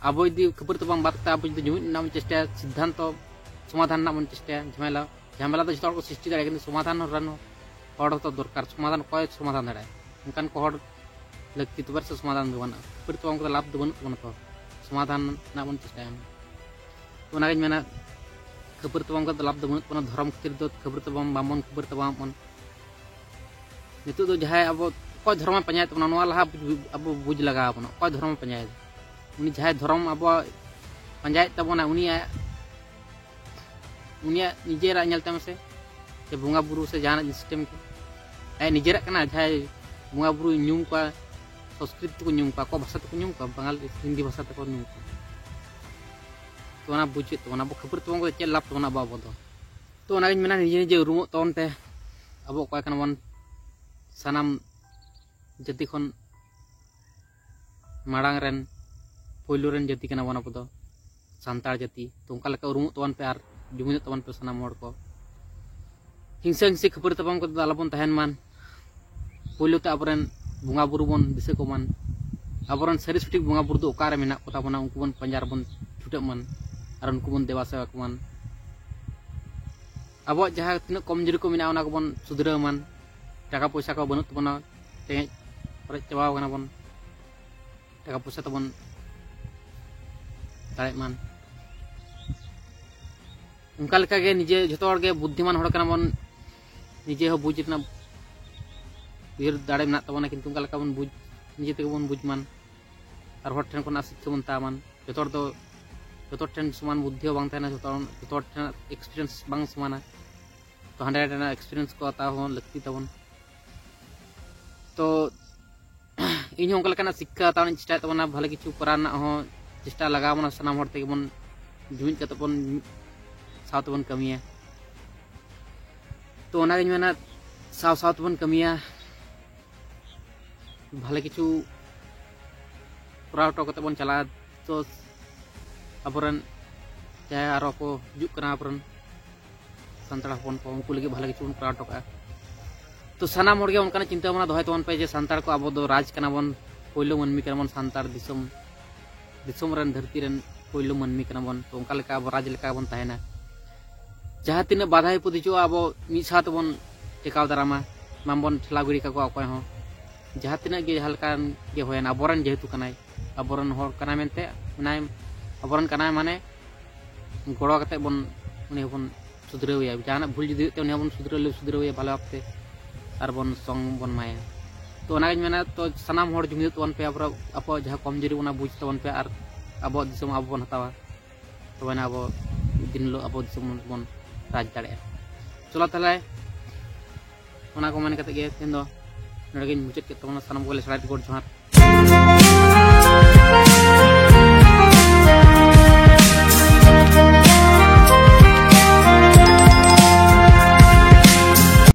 ᱟᱵᱚ ᱡᱩᱫᱤ ᱠᱷᱟᱹᱯᱟᱹᱨᱤ ᱛᱟᱯᱟᱢ ᱵᱟᱫ ᱠᱟᱛᱮ ᱟᱵᱚ ᱡᱩᱫᱤ ᱡᱩᱢᱤᱫ ᱨᱮᱱᱟᱜ ᱵᱚᱱ ᱪᱮᱥᱴᱟᱭᱟ, ᱥᱤᱫᱽᱫᱷᱟᱱᱛᱚ ᱥᱚᱢᱟᱫᱷᱟᱱ ᱨᱮᱱᱟᱜ ᱵᱚᱱ ᱪᱮᱥᱴᱟᱭᱟ, ᱡᱷᱟᱢᱮᱞᱟ, ᱡᱷᱟᱢᱮᱞᱟ ᱫᱚ ᱡᱚᱛᱚ ᱦᱚᱲ ᱠᱚ ᱥᱨᱤᱥᱴᱤ ᱫᱟᱲᱮᱭᱟᱜᱼᱟ, ᱠᱤᱱᱛᱩ ᱥᱚᱢᱟᱫᱷᱟᱱ ᱨᱮᱱ ᱦᱚᱲ ᱦᱚᱸᱛᱚ ᱫᱚᱨᱠᱟᱨ᱾ ᱥᱚᱢᱟᱫᱷᱟᱱ ᱚᱠᱚᱭ ᱥᱚᱢᱟᱫᱷᱟᱱ ᱫᱟᱲᱮᱭᱟᱜᱼᱟ? ᱚᱱᱠᱟᱱ ᱠᱚ ᱦᱚᱲ ᱞᱟᱹᱠᱛᱤ, ᱛᱚᱵᱮ ᱥᱮ ᱥᱚᱢᱟᱫᱷᱟᱱ ᱫᱚ ᱵᱟᱹᱱᱩᱜᱼᱟ᱾ ᱠᱷᱟᱹᱯᱟᱹᱨᱤ ᱛᱟᱯᱟᱢ ᱠᱟᱛᱮ ᱞᱟᱵᱷ ᱫᱚ ᱵᱟᱹᱱᱩᱜ ᱛᱟᱵᱚᱱᱟ᱾ ᱛᱚ ᱥᱚᱢᱟᱫᱷᱟᱱ ᱨᱮᱱᱟᱜ ᱵᱚᱱ ᱪᱮᱥᱴᱟᱭᱟ᱾ ᱛᱚ ᱚᱱᱟᱜᱤᱧ ᱢᱮᱱᱟ, ᱠᱷᱟᱹᱯᱟᱹᱨᱤ ᱛᱟᱯᱟᱢ ᱠᱟᱛᱮ ᱞᱟᱵᱷ ᱫᱚ ᱵᱟᱹᱱᱩᱜ ᱛᱟᱵᱚᱱᱟ᱾ ᱫᱷᱚᱨᱚᱢ ᱠᱷᱟᱹᱛᱤᱨ ᱫᱚ ᱠᱷᱟᱹᱯᱟᱹᱨᱤ ᱛᱟᱯᱟᱢ ᱵᱟᱝᱵᱚᱱ ᱠᱷᱟᱹᱯᱟᱹᱨᱤ ᱛᱟᱯᱟᱢᱚᱜ ᱵᱚᱱ᱾ ᱱᱤᱛᱚᱜ ᱫᱚ ᱡᱟᱦᱟᱸᱭ ᱟᱵᱚ ᱚᱠᱚᱭ ᱫᱷᱚᱨᱚᱢᱮ ᱯᱟᱸᱡᱟᱭᱮᱫ ᱛᱟᱵᱚᱱᱟ, ᱱᱚᱣᱟ ᱞᱟᱦᱟ ᱵᱩᱡᱽ-, ᱟᱵᱚ ᱵᱩᱡᱽ ᱞᱟᱜᱟᱣ ᱵᱚᱱᱟ, ᱚᱠᱚᱭ ᱫᱷᱚᱨᱚᱢᱮ ᱯᱟᱸᱡᱟᱭᱮᱫᱟ᱾ ᱩᱱᱤ ᱡᱟᱦᱟᱸᱭ ᱫᱷᱚᱨᱚᱢ ᱟᱵᱚᱣᱟᱜ ᱯᱟᱸᱡᱟᱭᱮᱫ ᱛᱟᱵᱚᱱᱟ, ᱩᱱᱤᱭᱟᱜ, ᱩᱱᱤᱭᱟᱜ ᱱᱤᱡᱮᱨᱟᱜ ᱧᱮᱞ ᱛᱟᱭ ᱢᱮᱥᱮ, ᱥᱮ ᱵᱚᱸᱜᱟ ᱵᱩᱨᱩ ᱥᱮ ᱡᱟᱦᱟᱱᱟᱜ ᱥᱤᱥᱴᱮᱢ ᱠᱚ ᱟᱡ ᱱᱤᱡᱮᱨᱟᱜ ᱠᱟᱱᱟ᱾ ᱡᱟᱦᱟᱸᱭ ᱵᱚᱸᱜᱟ ᱵᱩᱨᱩ ᱧᱩᱢ ᱠᱚᱣᱟ, ᱥᱚᱝᱥᱠᱨᱤᱛ ᱛᱮᱠᱚ ᱧᱩᱢ ᱠᱚᱣᱟ, ᱟᱠᱚ ᱵᱷᱟᱥᱟ ᱛᱮᱠᱚ ᱧᱩᱢ ᱠᱚᱣᱟ, ᱵᱟᱝᱟᱞᱤ ᱦᱤᱱᱫᱤ ᱵᱷᱟᱥᱟ ᱛᱮᱠᱚ ᱧᱩᱢ ᱠᱚᱣᱟ᱾ ᱛᱚ ᱚᱱᱟ ᱵᱩᱡᱽ ᱦᱩᱭᱩᱜ ᱛᱟᱵᱚᱱᱟ, ᱟᱵᱚ ᱠᱷᱟᱹᱯᱟᱹᱨᱤ ᱛᱟᱵᱚᱱ ᱠᱟᱛᱮ ᱪᱮᱫ ᱞᱟᱵᱷ ᱛᱟᱵᱚᱱᱟ ᱟᱵᱚ, ᱟᱵᱚ ᱫᱚ? ᱛᱚ ᱚᱱᱟᱜᱤᱧ ᱢᱮᱱᱟ, ᱱᱤᱡᱮ ᱱᱤᱡᱮ ᱩᱨᱩᱢᱚᱜ ᱛᱟᱵᱚᱱ ᱯᱮ, ᱟᱵᱚ ᱚᱠᱚᱭ ᱠᱟᱱᱟ ᱵᱚᱱ᱾ ᱥᱟᱱᱟᱢ ᱡᱟᱹᱛᱤ ᱠᱷᱚᱱ ᱢᱟᱲᱟᱝ ᱨᱮᱱ, ᱯᱳᱭᱞᱳ ᱨᱮᱱ ᱡᱟᱹᱛᱤ ᱠᱟᱱᱟ ᱵᱚᱱ ᱟᱵᱚ ᱫᱚ, ᱥᱟᱱᱛᱟᱲ ᱡᱟᱹᱛᱤ᱾ ᱛᱚ ᱚᱱᱠᱟ ᱞᱮᱠᱟ ᱩᱨᱩᱢᱚᱜ ᱛᱟᱵᱚᱱ ᱯᱮ ᱟᱨ ᱡᱩᱢᱤᱫᱚᱜ ᱛᱟᱵᱚᱱ ᱯᱮ ᱥᱟᱱᱟᱢ ᱦᱚᱲ ᱠᱚ᱾ ᱦᱤᱝᱥᱟᱹ ᱦᱤᱝᱥᱤ ᱠᱷᱟᱹᱯᱟᱹᱨᱤ ᱛᱟᱯᱟᱢ ᱠᱟᱛᱮ ᱫᱚ ᱟᱞᱚᱵᱚᱱ ᱛᱟᱦᱮᱱ ᱢᱟ᱾ ᱯᱳᱭᱞᱳ ᱛᱮ ᱟᱵᱚᱨᱮᱱ ᱵᱚᱸᱜᱟ ᱵᱩᱨᱩ ᱵᱚᱱ ᱫᱤᱥᱟᱹ ᱠᱚᱢᱟ᱾ ᱟᱵᱚᱨᱮᱱ ᱥᱟᱹᱨᱤ ᱥᱚᱴᱷᱤᱠ ᱵᱚᱸᱜᱟ ᱵᱩᱨᱩ ᱫᱚ ᱚᱠᱟᱨᱮ ᱢᱮᱱᱟᱜ ᱠᱚᱛᱟ ᱵᱚᱱᱟ, ᱩᱱᱠᱩ ᱵᱚᱱ ᱯᱟᱸᱡᱟ ᱨᱮᱵᱚᱱ ᱪᱷᱩᱴᱟᱹᱜ ᱢᱟ ᱟᱨ ᱩᱱᱠᱩ ᱵᱚᱱ ᱫᱮᱵᱟ ᱥᱮᱵᱟ ᱠᱚᱢᱟ᱾ ᱟᱵᱚᱣᱟᱜ ᱡᱟᱦᱟᱸ ᱛᱤᱱᱟᱹᱜ ᱠᱚᱢᱡᱩᱨᱤ ᱠᱚ ᱢᱮᱱᱟᱜᱼᱟ, ᱚᱱᱟ ᱠᱚᱵᱚᱱ ᱥᱩᱫᱷᱨᱟᱹᱣ ᱢᱟ᱾ ᱴᱟᱠᱟ ᱯᱚᱭᱥᱟ ᱠᱚ ᱵᱟᱹᱱᱩᱜ ᱛᱟᱵᱚᱱᱟ, ᱨᱮᱸᱜᱮᱡ ᱚᱨᱮᱡ ᱪᱟᱵᱟᱣ ᱠᱟᱱᱟ ᱵᱚᱱ, ᱴᱟᱠᱟ ᱯᱚᱭᱥᱟ ᱛᱟᱵᱚᱱ ᱫᱟᱲᱮᱜ ᱢᱟ᱾ ᱚᱱᱠᱟ ᱞᱮᱠᱟᱜᱮ ᱱᱤᱡᱮ ᱡᱷᱚᱛᱚ ᱦᱚᱲᱜᱮ ᱵᱩᱫᱽᱫᱷᱤᱢᱟᱱ ᱦᱚᱲ ᱠᱟᱱᱟ ᱵᱚᱱ, ᱱᱤᱡᱮ ᱦᱚᱸ ᱵᱩᱡᱽ ᱨᱮᱱᱟᱜ ᱩᱭᱦᱟᱹᱨ ᱫᱟᱲᱮ ᱢᱮᱱᱟᱜ ᱛᱟᱵᱚᱱᱟ, ᱠᱤᱱᱛᱩ ᱚᱱᱠᱟ ᱞᱮᱠᱟ ᱵᱚᱱ ᱵᱩᱡᱽ, ᱱᱤᱡᱮ ᱛᱮᱜᱮ ᱵᱚᱱ ᱵᱩᱡᱽ ᱢᱟ ᱟᱨ ᱦᱚᱲ ᱴᱷᱮᱱ ᱠᱷᱚᱱᱟᱜ ᱥᱤᱠᱠᱷᱟ ᱵᱚᱱ ᱦᱟᱛᱟᱣ ᱢᱟ᱾ ᱡᱚᱛᱚ ᱦᱚᱲ ᱫᱚ ᱡᱚᱛᱚ ᱴᱷᱮᱱ ᱥᱚᱢᱟᱱ ᱵᱩᱫᱽᱫᱷᱤ ᱦᱚᱸ ᱵᱟᱝ ᱛᱟᱦᱮᱱᱟ, ᱡᱚᱛᱚ ᱡᱚᱛᱚ ᱦᱚᱲ ᱴᱷᱮᱱ ᱮᱠᱥᱯᱤᱨᱤᱭᱮᱱᱥ ᱵᱟᱝ ᱥᱚᱢᱟᱱᱟ᱾ ᱛᱚ ᱦᱟᱸᱰᱮ ᱱᱟᱸᱰᱮᱱᱟᱜ ᱮᱠᱥᱯᱤᱨᱤᱭᱮᱱᱥ ᱠᱚ ᱦᱟᱛᱟᱣ ᱦᱚᱸ ᱞᱟᱹᱠᱛᱤ ᱛᱟᱵᱚᱱ᱾ ᱛᱚ ᱤᱧ ᱦᱚᱸ ᱚᱱᱠᱟ ᱞᱮᱠᱟᱱᱟᱜ ᱥᱤᱠᱠᱷᱟ ᱦᱟᱛᱟᱣ ᱨᱮᱱᱟᱜ ᱤᱧ ᱪᱮᱥᱴᱟᱭᱮᱫ ᱛᱟᱵᱚᱱᱟ, ᱵᱷᱟᱞᱮ ᱠᱤᱪᱷᱩ ᱠᱚᱨᱟᱣ ᱨᱮᱱᱟᱜ ᱦᱚᱸ ᱪᱮᱥᱴᱟ ᱞᱟᱜᱟᱣ ᱵᱚᱱᱟ᱾ ᱥᱟᱱᱟᱢ ᱦᱚᱲ ᱛᱮᱜᱮ ᱵᱚᱱ ᱡᱩᱢᱤᱫ ᱠᱟᱛᱮ ᱵᱚᱱ ᱥᱟᱶ ᱛᱮᱵᱚᱱ ᱠᱟᱹᱢᱤᱭᱟ᱾ ᱛᱚ ᱚᱱᱟᱜᱤᱧ ᱢᱮᱱᱟ, ᱥᱟᱶ ᱥᱟᱶ ᱛᱮᱵᱚᱱ ᱠᱟᱹᱢᱤᱭᱟ, ᱵᱷᱟᱞᱮ ᱠᱤᱪᱷᱩ ᱠᱚᱨᱟᱣ ᱦᱚᱴᱚ ᱠᱟᱛᱮ ᱵᱚᱱ ᱪᱟᱞᱟᱜᱼᱟ᱾ ᱛᱚ ᱟᱵᱚᱨᱮᱱ ᱡᱟᱦᱟᱸᱭ ᱟᱨᱚ ᱠᱚ ᱦᱤᱡᱩᱜ ᱠᱟᱱᱟ, ᱟᱵᱚᱨᱮᱱ ᱥᱟᱱᱛᱟᱲ ᱦᱚᱯᱚᱱ ᱠᱚ, ᱩᱱᱠᱩ ᱞᱟᱹᱜᱤᱫ ᱵᱷᱟᱞᱮ ᱠᱤᱪᱷᱩ ᱵᱚᱱ ᱠᱚᱨᱟᱣ ᱦᱚᱴᱚ ᱠᱟᱜᱼᱟ᱾ ᱛᱚ ᱥᱟᱱᱟᱢ ᱦᱚᱲᱜᱮ ᱚᱱᱠᱟᱱᱟᱜ ᱪᱤᱱᱛᱟᱹ ᱵᱷᱟᱵᱽᱱᱟ ᱫᱚᱦᱚᱭ ᱛᱟᱵᱚᱱ ᱯᱮ ᱡᱮ ᱥᱟᱱᱛᱟᱲ ᱠᱚ ᱟᱵᱚ ᱫᱚ ᱨᱟᱡᱽ ᱠᱟᱱᱟ ᱵᱚᱱ, ᱯᱳᱭᱞᱳ ᱢᱟᱹᱱᱢᱤ ᱠᱟᱱᱟ ᱵᱚᱱ ᱥᱟᱱᱛᱟᱲ ᱫᱤᱥᱚᱢ, ᱫᱤᱥᱚᱢ ᱨᱮᱱ, ᱫᱷᱟᱹᱨᱛᱤ ᱨᱮᱱ ᱯᱳᱭᱞᱳ ᱢᱟᱹᱱᱢᱤ ᱠᱟᱱᱟ ᱵᱚᱱ᱾ ᱛᱚ ᱚᱱᱠᱟ ᱞᱮᱠᱟ ᱟᱵᱚ ᱨᱟᱡᱽ ᱞᱮᱠᱟ ᱵᱚᱱ ᱛᱟᱦᱮᱱᱟ᱾ ᱡᱟᱦᱟᱸ ᱛᱤᱱᱟᱹᱜ ᱵᱟᱫᱷᱟ ᱵᱤᱯᱚᱫ ᱦᱤᱡᱩᱜᱼᱟ, ᱟᱵᱚ ᱢᱤᱫ ᱥᱟᱶ ᱛᱮᱵᱚᱱ ᱴᱮᱠᱟᱣ ᱫᱟᱨᱟᱢᱟ, ᱵᱟᱝᱵᱚᱱ ᱴᱷᱮᱞᱟᱣ ᱜᱤᱰᱤ ᱠᱟᱠᱚᱣᱟ ᱚᱠᱚᱭ ᱦᱚᱸ᱾ ᱡᱟᱦᱟᱸ ᱛᱤᱱᱟᱹᱜ ᱜᱮ ᱡᱟᱦᱟᱸ ᱞᱮᱠᱟᱱ ᱜᱮ ᱦᱩᱭᱮᱱ, ᱟᱵᱚᱨᱮᱱ ᱡᱮᱦᱮᱛᱩ ᱠᱟᱱᱟᱭ, ᱟᱵᱚᱨᱮᱱ ᱦᱚᱲ ᱠᱟᱱᱟᱭ ᱢᱮᱱᱛᱮ ᱢᱮᱱᱟᱭ, ᱟᱵᱚᱨᱮᱱ ᱠᱟᱱᱟᱭ ᱢᱟᱱᱮ ᱜᱚᱲᱚ ᱠᱟᱛᱮ ᱵᱚᱱ ᱩᱱᱤ ᱦᱚᱸᱵᱚᱱ ᱥᱩᱫᱷᱨᱟᱹᱣ ᱮᱭᱟ᱾ ᱡᱟᱦᱟᱱᱟᱜ ᱵᱷᱩᱞ ᱡᱩᱫᱤ ᱦᱩᱭᱩᱜ ᱛᱟᱭᱟ, ᱩᱱᱤ ᱦᱚᱸᱵᱚᱱ ᱥᱩᱫᱷᱨᱟᱹᱣ ᱥᱩᱫᱷᱨᱟᱹᱣ ᱮᱭᱟ ᱵᱷᱟᱞᱮ ᱵᱷᱟᱵᱛᱮ, ᱟᱨ ᱵᱚᱱ ᱥᱚᱝ ᱵᱚᱱ ᱮᱢᱟᱭᱟ᱾ ᱛᱚ ᱚᱱᱟᱜᱤᱧ ᱢᱮᱱᱟ, ᱛᱚ ᱥᱟᱱᱟᱢ ᱦᱚᱲ ᱡᱩᱢᱤᱫᱚᱜ ᱛᱟᱵᱚᱱ ᱯᱮ, ᱟᱵᱚ ᱟᱵᱚᱣᱟᱜ ᱡᱟᱦᱟᱸ ᱠᱚᱢᱡᱩᱨᱤ ᱚᱱᱟ ᱵᱩᱡᱽ ᱛᱟᱵᱚᱱ ᱯᱮ, ᱟᱨ ᱟᱵᱚᱣᱟᱜ ᱫᱤᱥᱚᱢ ᱟᱵᱚ ᱵᱚᱱ ᱦᱟᱛᱟᱣᱟ᱾ ᱛᱚᱵᱮᱱᱟ ᱟᱵᱚ ᱢᱤᱫ ᱫᱤᱱ ᱦᱤᱞᱳᱜ ᱟᱵᱚ ᱫᱤᱥᱚᱢ ᱵᱚᱱ ᱨᱟᱡᱽ ᱫᱟᱲᱮᱭᱟᱜᱼᱟ᱾ ᱪᱚᱞᱚ ᱛᱟᱦᱞᱮ, ᱚᱱᱟ ᱠᱚ ᱢᱮᱱ ᱠᱟᱛᱮ ᱜᱮ ᱛᱮᱦᱮᱧ ᱫᱚ ᱱᱚᱰᱮ ᱜᱤᱧ ᱢᱩᱪᱟᱹᱫ ᱠᱮᱫ ᱛᱟᱵᱚᱱᱟ᱾ ᱥᱟᱱᱟᱢ ᱠᱚᱜᱮ ᱞᱮ ᱥᱟᱲᱟᱭᱮᱫ ᱜᱚᱰ ᱡᱚᱦᱟᱨ᱾